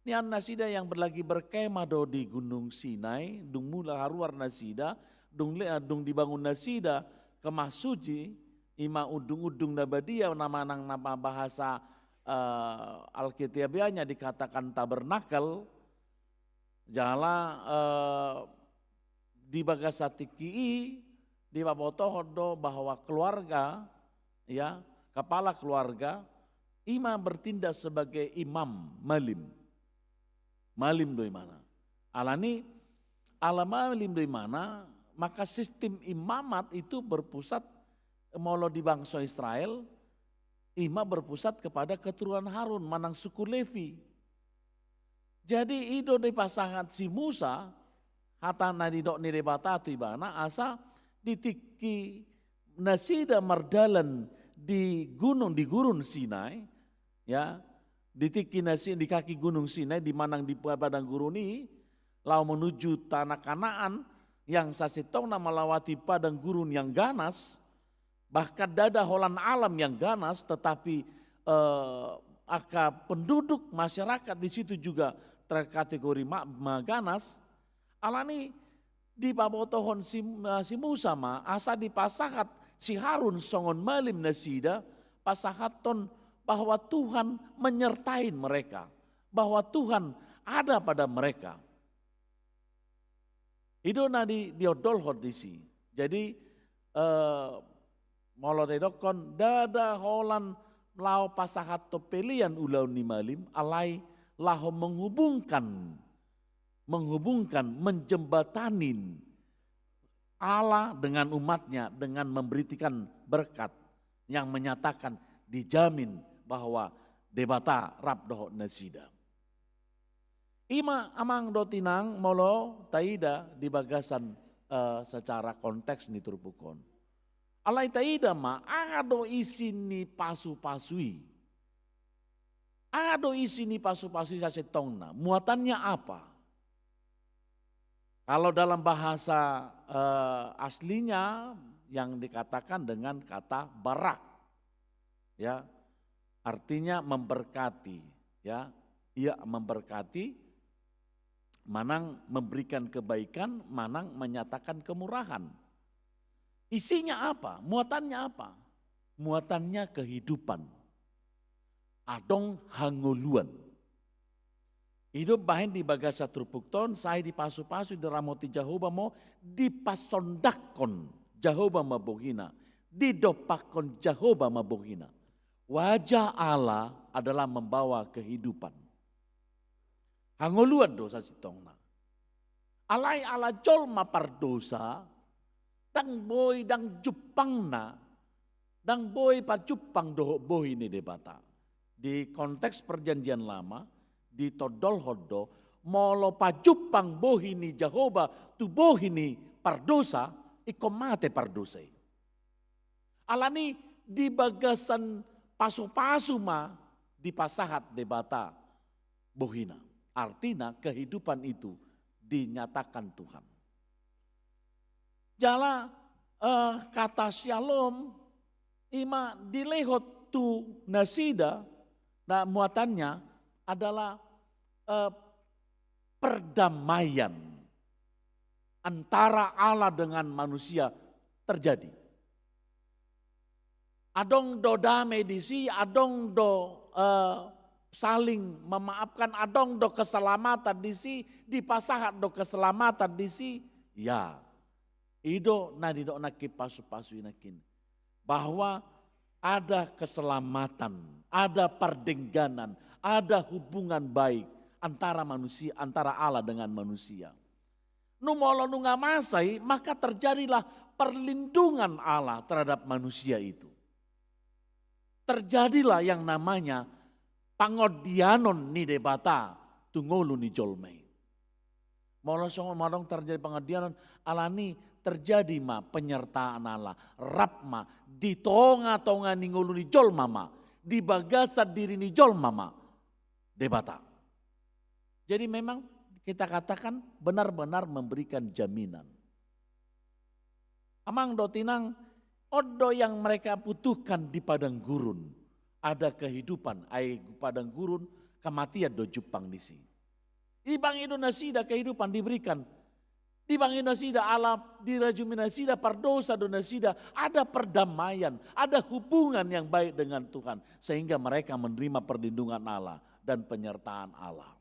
nian nasida yang lagi berkemah do di Gunung Sinai, dung mulak haruar nasida, dung le-, dung dibangun nasida kemah suci, ima undung-undung na badia, na manang na bahasa, eh, Alkitabiahnya dikatakan tabernakel, jala, eh, di bagasan tingki i dipabotohon do bahwa keluarga, ya, kepala keluarga, ima bertindak sebagai imam, malim. Malim do imana. Alani, ala malim do imana, maka sistem imamat itu berpusat, molo di bangso Israel, ima berpusat kepada keturunan Harun, manang suku Levi. Jadi i do dipasahat si Musa, hata na nidok ni Debata tu ibana, asa di tingki nasida mardalan di gunung, di gurun Sinai, ya, di tingki nasi-, di kaki gunung Sinai, di manang di padang gurun i, laho menuju tanah Kanaan, yang sasintongna melewati padang gurun yang ganas, bahkan ndada holan alam yang ganas, tetapi, eh, angka penduduk masyarakat di situ juga terkategori ma-, ma-, ganas. Alani dipabotohon si, eh, si Musa ma, asa dipasahat si Harun songon malim nasida, pasahathon bahwa Tuhan menyertai mereka, bahwa Tuhan ada pada mereka. I do na di, diondolhon disi. Jadi, eh, molo didokkon, ndada holan laho pasahathon pelean ulaon ni malim, alai laho menghubungkan, menghubungkan, menjembatanin Allah dengan umatnya dengan memberikan berkat yang menyatakan dijamin bahwa Debata rap dohot nasida. Ima amang dohot inang molo taida di bagasan, eh, secara konteks ni turpuk on. Alai taida ma, aha do isi ni pasu-pasu i? Aha do isi ni pasu-pasu i sasintongna? Muatannya apa? Kalau dalam bahasa, eh, aslinya yang dikatakan dengan kata barak. Ya, artinya memberkati, ya. Ia memberkati, manang memberikan kebaikan, manang menyatakan kemurahan. Isinya apa? Muatannya apa? Muatannya kehidupan. Adong hangoluan. I do umbahen di bagasan turpukta on, sai dipasupasu, diramoti Jahowa ma ho, dipasondanghon Jahowa ma bohina, didompakhon Jahowa ma bohina. Wajah Allah adalah membawa kehidupan. Hangoluan do sasintongna. Alai ala jolma pardosa, ndang boi, ndang jumpangna, ndang boi pajumpang dohot bohi ni Debata. Di konteks Perjanjian Lama, ditondolhon do, molo pajumpang bohi ni Jahowa tu bohi ni pardosa, ingkon mate pardosa i. Alani di bagasan pasupasu ma dipasahat Debata bohina. Artina kehidupan itu dinyatakan Tuhan. Jala, eh, kata syalom i ma dilehon tu nasida, na muatannya adalah, eh, perdamaian antara Allah dengan manusia terjadi. Adong do dame disi, adong do, eh, saling memaafkan, adong do keselamatan disi, dipasahat do keselamatan disi. Ya, i do na nidok nangkin pasupasu i nangkin, bahwa ada keselamatan, ada pardengganan, ada hubungan baik antara manusia, antara Allah dengan manusia. Nu molo nunga masa i, maka terjadilah perlindungan Allah terhadap manusia itu. Terjadilah yang namanya pangondianon ni Debata tu ngolu ni jolma i. Molo songon, molo adong terjadi pangondianon, alani terjadi ma penyertaan Allah, rap ma di tongatonga ni ngolu ni jolma ma, di bagasan diri ni jolma ma Debata. Jadi memang kita katakan benar-benar memberikan jaminan. Amang dohot inang, on do yang mereka butuhkan di padang gurun. Ada kehidupan, ai padang gurun, kematian do jumpang disi. Dibangun do nasida kehidupan diberikan. Dibangun nasida, ala dirajumi nasida, pardosa do nasida, ada perdamaian, ada hubungan yang baik dengan Tuhan, sehingga mereka menerima perlindungan Allah dan penyertaan Allah.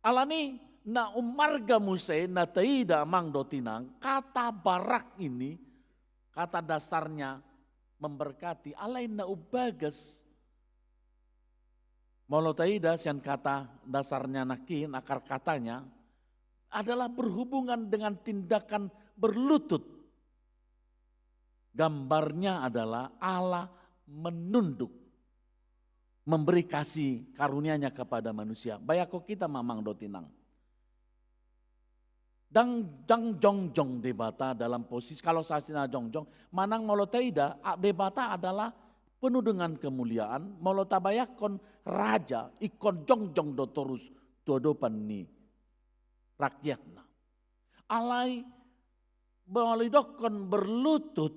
Alani na ummarga muse na taida, amang dohot inang, kata barak ini, kata dasarnya memberkati, alai na umbagas, molo taida sian kata dasarnya nangkin, akar katanya adalah berhubungan dengan tindakan berlutut. Gambarnya adalah Allah menunduk, memberi kasih karunia-Nya kepada manusia. Bayangkon hita ma, amang dohot inang. Ndang, ndang jongjong Debata dalam posisi, kalau sasina jongjong, manang molo taida, a, Debata adalah penuh dengan kemuliaan, molo tabayangkon raja, ingkon jongjong do torus tu adopan ni rakyatna. Alai molo didokhon berlutut,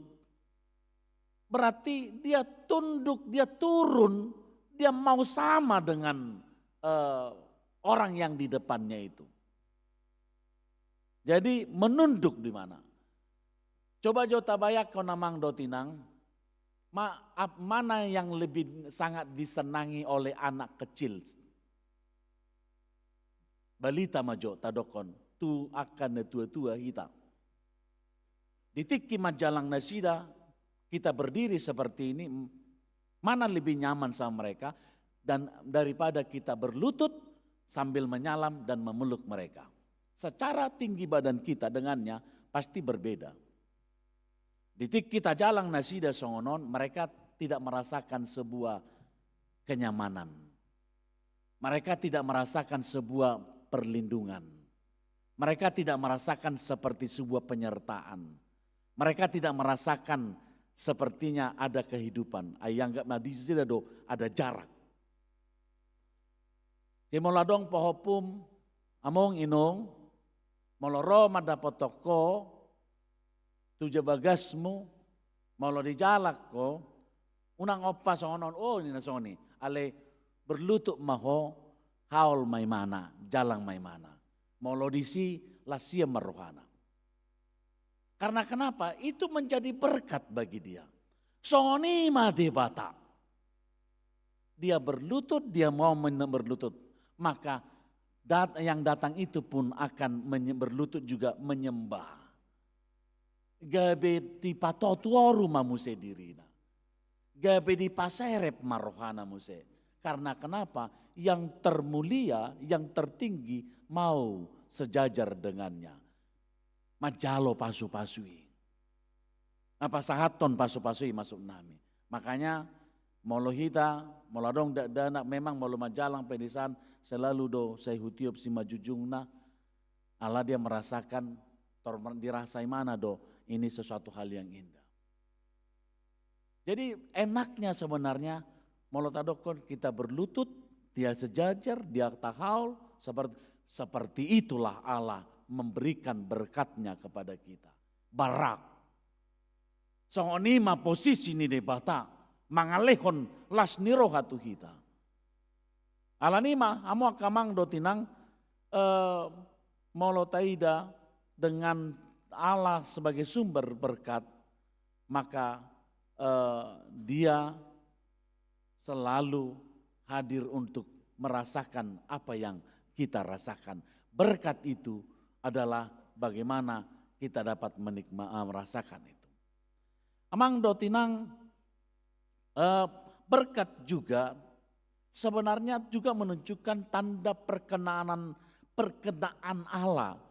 berarti dia tunduk, dia turun, dia mau sama dengan, eh, orang yang di depannya itu. Jadi menunduk di mana? Coba jo tabayangkon, amang dohot inang, ma-, ap-, mana yang lebih sangat disenangi oleh anak kecil? Balita ma jo tadokhon tu angka na tua-tua hita. Di tingki manjalang nasida, kita berdiri seperti ini, m-, mana lebih nyaman sama mereka, dan daripada kita berlutut sambil menyalam dan memeluk mereka. Secara tinggi badan kita dengannya pasti berbeda. Di tingki tajalang nasida songon on, mereka tidak merasakan sebuah kenyamanan. Mereka tidak merasakan sebuah perlindungan. Mereka tidak merasakan seperti sebuah penyertaan. Mereka tidak merasakan sepertinya ada kehidupan. Ai anggap ma di sida do ada jarak. Jadi molo adong pahompum, among inong, molo ro mandapothon ho, tu jabagasmu, molo dijalang ho, unang ompa songon on, oh, ninna songon i, alai berlutut ma ho, haol ma imana, jalang ma imana. Molo disi, las ia ma rohana. Karena kenapa? Itu menjadi berkat bagi dia. Songon i ma Debata. Dia berlutut, dia mau men-, berlutut. Maka dat-, yang datang itu pun akan menye-, berlutut juga menyembah. Gabe dipatotoru ma muse dirina. Gabe dipaserep ma rohana muse. Karena kenapa? Yang termulia, yang tertinggi mau sejajar dengannya. Manjalo pasu-pasu i. Nah, pasahathon pasu-pasu i maksud nami. Makanya molo hita, molo adong dakdanak memang molo manjalang pe di san selalu do sai hutiop simanjujungna, ala dia merasakan tor-, dirasa imana do ini sesuatu hal yang indah. Jadi enaknya sebenarnya molo tadokkon kita berlutut, dia sejajar, dia tahaol, seperti, seperti itulah Allah memberikan berkatnya kepada kita. Barak. Songon i ma posisi ni Debata mangalehon las ni roha tu hita. Alani i ma, hamu angka amang dohot inang, eh, molo taida dengan Allah sebagai sumber berkat, maka, eh, Dia selalu hadir untuk merasakan apa yang kita rasakan. Berkat itu adalah bagaimana kita dapat menikma-, eh, merasakan itu. Amang dohot inang, eh, berkat juga sebenarnya juga menunjukkan tanda perkenanan, perkenaan Allah.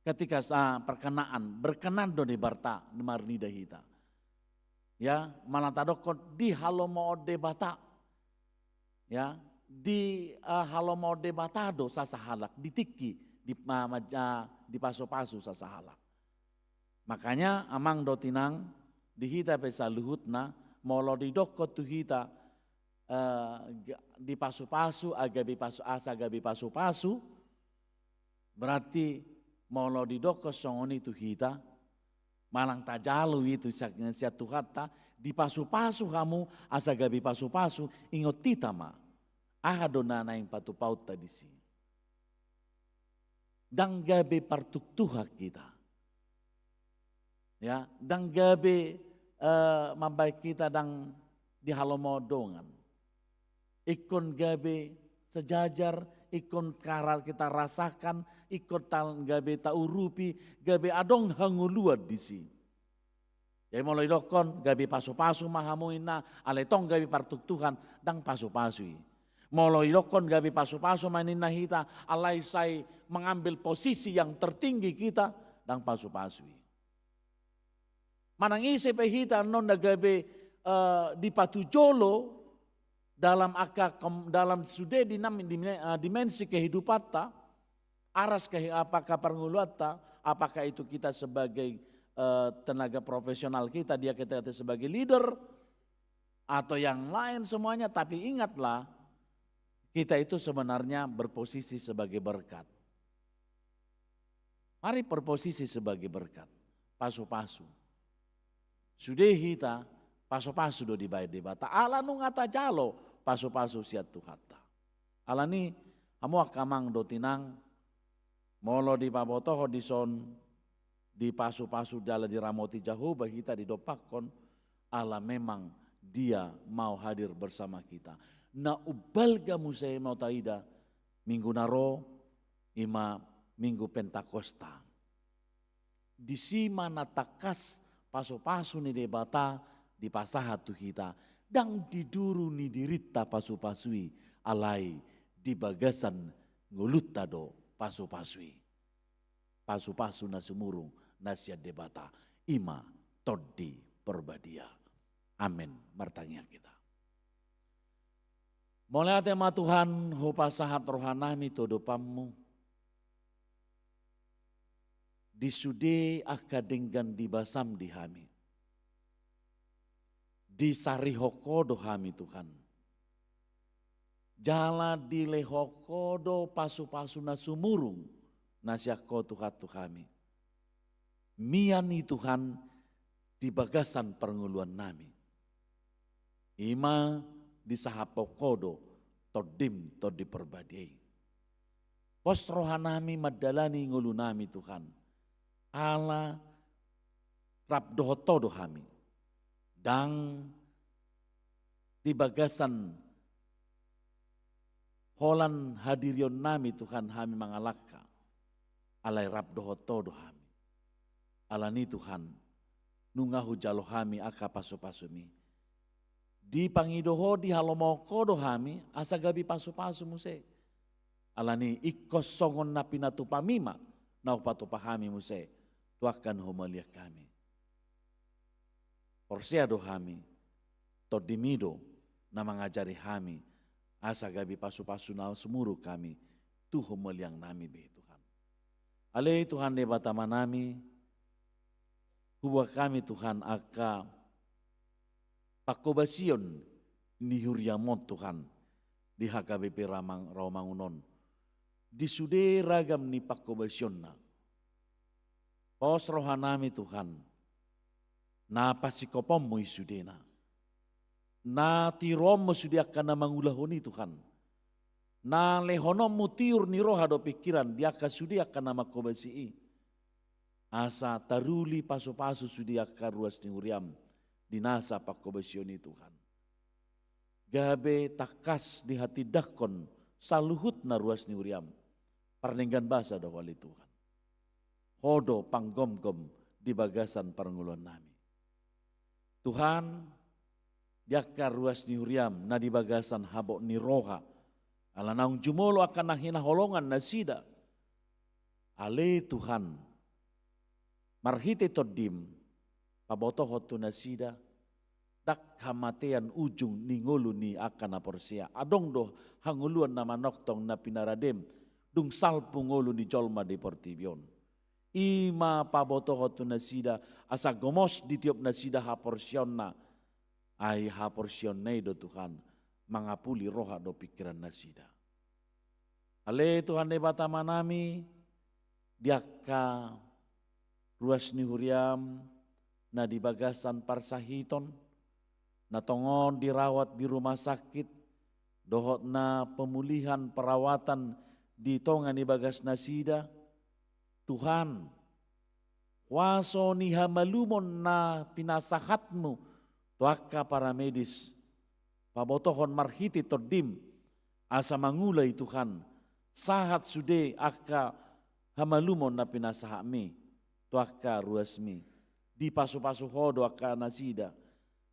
Ketika sa-, perkenaan, berkenan do Debata marnida hita. Ya, manang tadokkon dihalomohon Debata. Ya, di, eh, halomohon Debata do sasahalak, di tingki, di, ma-, ma-, eh, dipasu-pasu sasahalak. Makanya amang dohot inang, di hita pe saluhutna, molo didokkon tu hita, eh, ga-, dipasu-pasu, a gabe pasu-, asa gabe pasu-pasu, berarti molo didokkon songon i tu hita, manang tajalo i tu sian, sian Tuhanta, dipasu-pasu hamu asa gabe pasu-pasu, ingot hita ma. Aha do na naeng patupaonta disi? Ndang gabe partuktuhan hita. Ya, ndang gabe, eh, mambahen hita ndang dihalomohon dongan. Ingkon gabe sejajar, ingkon kara-, kita rasakan, ingkon ta-, gabe taurupi, gabe adong hangoluan disi. Jadi molo didokkon gabe pasu-pasu ma hamu ninna, alai tong gabe partuktuhan, ndang pasu-pasu i. Molo didokkon gabe pasu-pasu ma ninna hita, alai sai mengambil posisi yang tertinggi kita, ndang pasu-pasu i. Manang ise pe hita annon na gabe, eh, dipatujolo dalam angka kom-, dalam sude dinam-, dim-, eh, dimensi kehidupanta, aras kehi-, apakah parngoluanta, apakah itu kita sebagai, eh, tenaga profesional kita, dia kita, kita sebagai leader, atau yang lain semuanya, tapi ingatlah, kita itu sebenarnya berposisi sebagai berkat. Mari berposisi sebagai berkat, pasu-pasu. Sude hita, pasu-pasu do dibahen Debata. Ala nunga tajalo pasu-pasu sian Tuhanta. Alani, hamu angka amang dohot inang, molo dipabotohon dison, dipasu-pasu jala diramoti Jahowa hita didompakkon, ala memang Dia mau hadir bersama kita. Na umbalga muse ma taida, minggu na ro, i ma Minggu Pentakosta. Disi ma na tangkas pasu-pasu ni Debata dipasahat tu hita, ndang di duru ni dirinta pasu-pasu i, alai di bagasan ngolunta do pasu-pasu i. Pasu-pasu na sumurung na sian Debata, i ma Tondi Parbadia. Amen. Martangiang hita. Mauliate ma Tuhan, hupasahat rohanami tu adopanmu. Di sude angka denggan di basam di hami. Disarihon Ho do hami Tuhan. Jala dilehon Ho do pasu-pasu na sumurung, na sian Ho Tuhan tu hami. Mian i Tuhan di bagasan parngoluannami. I ma disahaphon Ho do Tondim, Tondi Parbadia i. Pos rohanami mandalani ngolunami Tuhan. Ala rap dohot Ho do hami. Ndang di bagasan holan hadirionnami Tuhan hami mangalangka, alai rap dohot Ho do hami. Alani Tuhan, nunga hujalo hami angka pasupasumi. Dipangido Ho, dihalomohon Ho do hami asa gabe pasupasu muse. Alani ingkon songon na pinatupami ma na hupatupa hami muse tu angka na humaliang hami. Porsea do hami, TondiMi do na mangajari hami asa gabe pasupasu na sumurung hami tu humaliangnami be Tuhan. Ale Tuhan Debata Amanami, huboan hami Tuhan angka panghobasion ni huriaM on Tuhan di H K B P Ramang-, Rawamangun on, di sude ragam ni panghobasionna. Pos rohanami Tuhan, na pasingkoponMu i sudena. Na tiruonMu sude angka na mangulahon i Tuhan. Na lehononMu tiur ni roha dohot pingkiran di angka sude angka na manghobasi i. Asa taruli pasupasu sude angka ruas ni huriaM di nasa panghobasion i Tuhan. Gabe tangkas dihatindangkon saluhutna ruas ni huriaM. Pardenggan basa do Ho ale Tuhan. Ho do panggomgom di bagasan parngoluonnami. Tuhan, di angka ruas ni huriaM na di bagasan habot ni roha, ala naung jumolo angka na hinaholongan nasida. Ale Tuhan, marhite TondiM, pabotohon tu nasida, ndang hamatean ujung ni ngolu ni angka na porsea. Adong do hangoluan na manongtong na pinaradeM, dung salpu ngolu ni jolma di portibi on. I ma pabotohon tu nasida, asa gomos ditiop nasida haporseaonna. Ai haporseaonna i do Tuhan, mangapuli roha dohot pingkiran nasida. Ale Tuhan Debata Amanami, di angka ruas ni huriaM na di bagasan parsahiton, na tongon dirawat di rumah sakit, dohot na pemulihan perawatan di tonga ni bagas nasida, Tuhan, huaso ni hamalumon na pinasahatMu tu angka paramedis, pabotohon marhite TondiM, asa mangula i Tuhan, sahat sude angka hamalumon na pinasahatMi tu angka ruasMi. Dipasupasu Ho do angka nasida.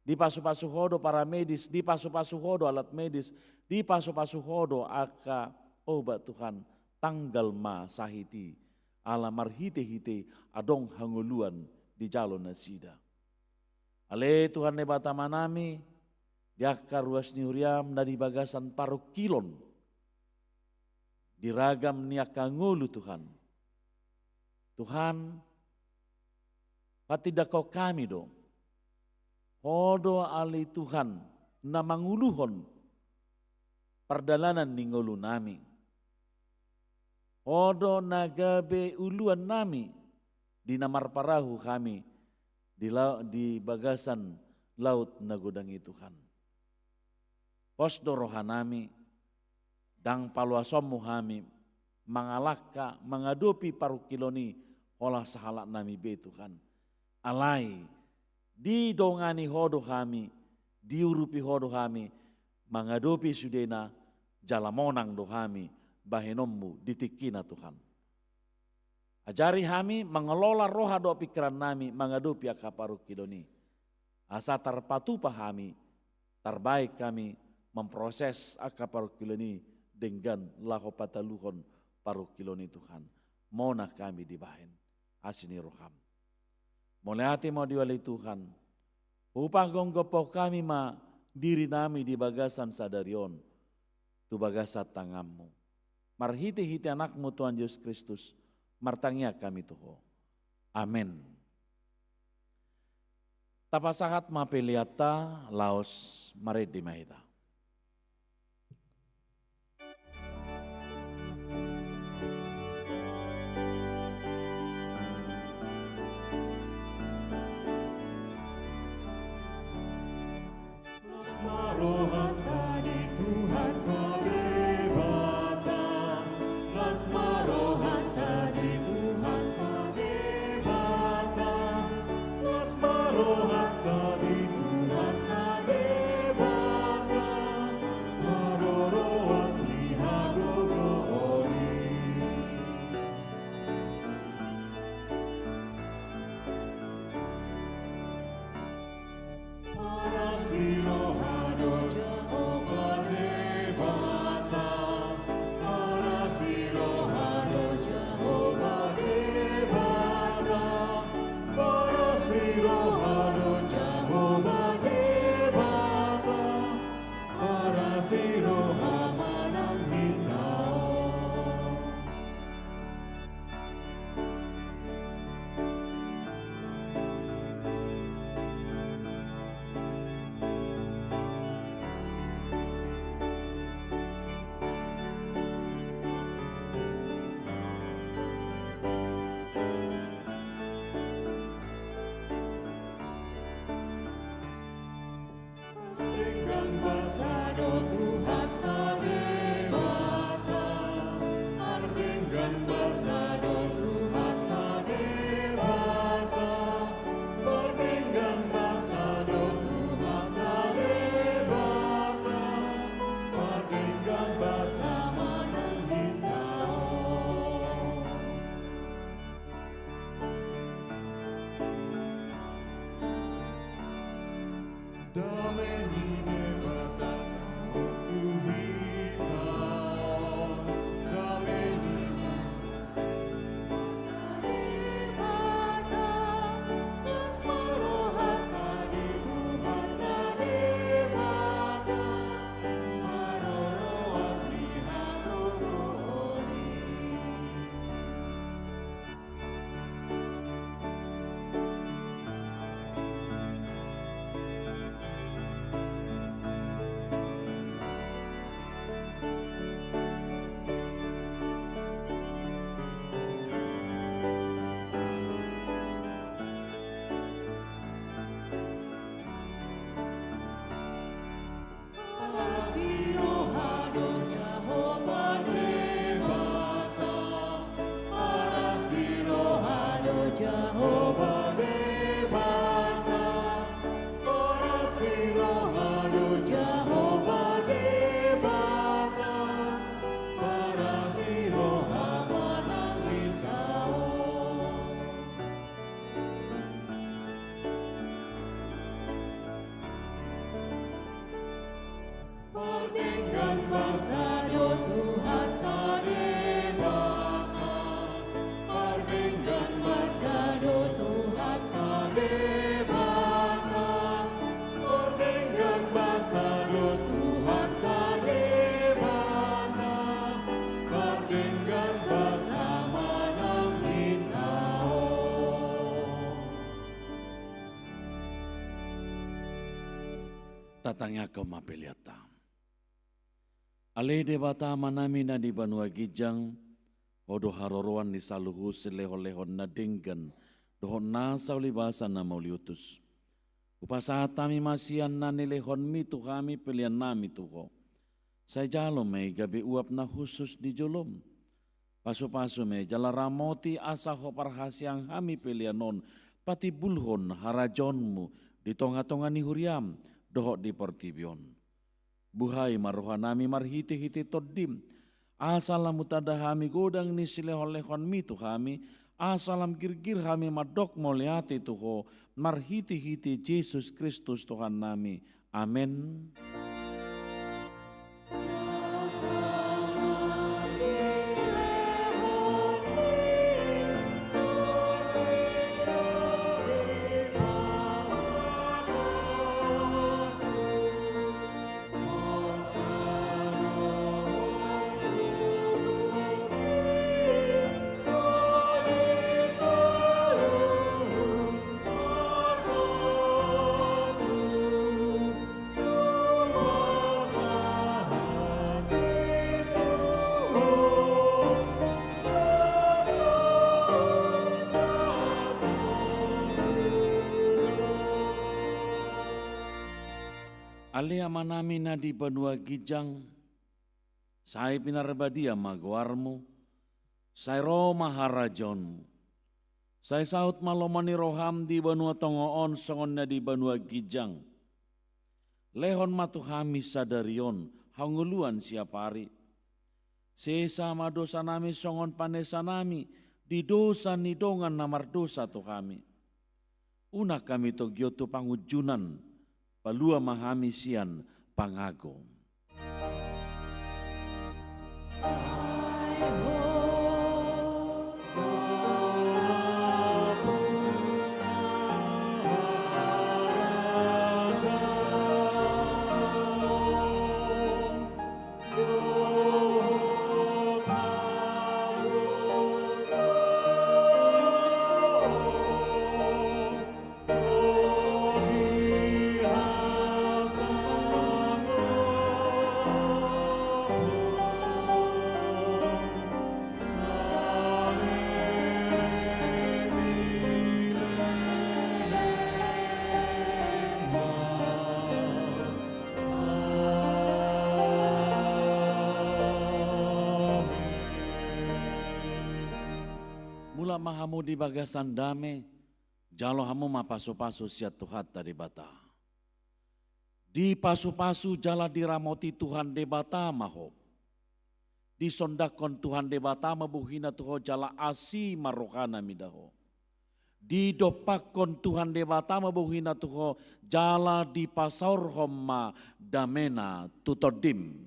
Dipasupasu Ho do paramedis, dipasupasu Ho do alat medis, dipasupasu Ho do angka obat Tuhan, tanggal ma sahit i, ala marhitehite adong hangoluan dijalo nasida. Ale Tuhan Debata Amanami, di angka ruas ni huriaM na di bagasan parungkilon, di ragam ni angka ngolu Tuhan. Tuhan, patindangkon hami do, Ho do ale Tuhan na manguluhon pardalanan ni ngolunami. Ho do na gabe uluannami di na marparahu hami di la-, di bagasan laut na godang i Tuhan. Pos do rohanami, ndang paloasonmu hami mangalangka mangadopi parungkilon i holan sahalaknami be Tuhan. Alai, didongani Ho do hami, diurupi Ho do hami, mangadopi sudena, jala monang do hami bahenonmu di tingkina Tuhan. Ajari hami mangelola roha dohot pingkirannami mangadopi angka parungkilon i. Asa tarpatupa hami, tarbaen hami mamproses angka parungkilon i denggan laho pataluhon parungkilon i Tuhan. Monang hami dibahen asi ni roham. Mauliate ma di Ho ale Tuhan. Hupagophop hami ma dirinami di bagasan sadari on tu bagasan tanganmu. Marhitehite Anakmu Tuhan Jesus Kristus, martangiang hami tu Ho. Amen. Tapasahat ma peleanta, laos marende ma hita. Las ma rohanta di Tuhanta Debata. Las ma rohanta di Tuhanta Debata. Las ma rohanta di Tuhanta Tatangiangkon ma peleanta. Ale Debata Amanami na di banua ginjang, Ho do haroroan ni saluhut silehonlehon na denggan dohot nasa ulibasan na mauliutus. Hupasahat hami ma sian na nilehonMi tu hami peleannami tu Ho. Sai jalo ma i gabe uap na hushus di joloM. Pasupasu ma i jala ramoti asa Ho parhaseang hami pelean on patimbulhon harajaonMu di tongatonga ni huriaM dohot di portibi on. Buhai ma rohanami marhitehite TondiM, asa lam hutanda hami godang ni silehonlehonMi tu hami, asa lam girgir hami mandok mauliate tu Ho marhitehite Jesus Kristus Tuhannami. Amen. Ale Amanami na di banua ginjang, sai pinarbadia ma goarMu, sai ro ma harajaonMu. Sai saut ma lomo ni rohaM di banua tonga on songon na di banua ginjang. Lehon ma tu hami sadari on hangoluan siapari. Sesa ma dosanami songon panesanami di dosa ni dongan na mardosa tu hami. Unang hami togihon tu pangunjunan, palua ma hami sian pangago. Mulak ma hamu di bagasan dame, jalo hamu ma pasupasu sian Tuhanta Debata. Dipasupasu jala diramoti Tuhan Debata ma ho. Disondangkon Tuhan Debata ma bohina tu ho jala asi ma rohana mida ho. Didompakkon Tuhan Debata ma bohina tu ho jala dipasaorhon ma damena tu tondim.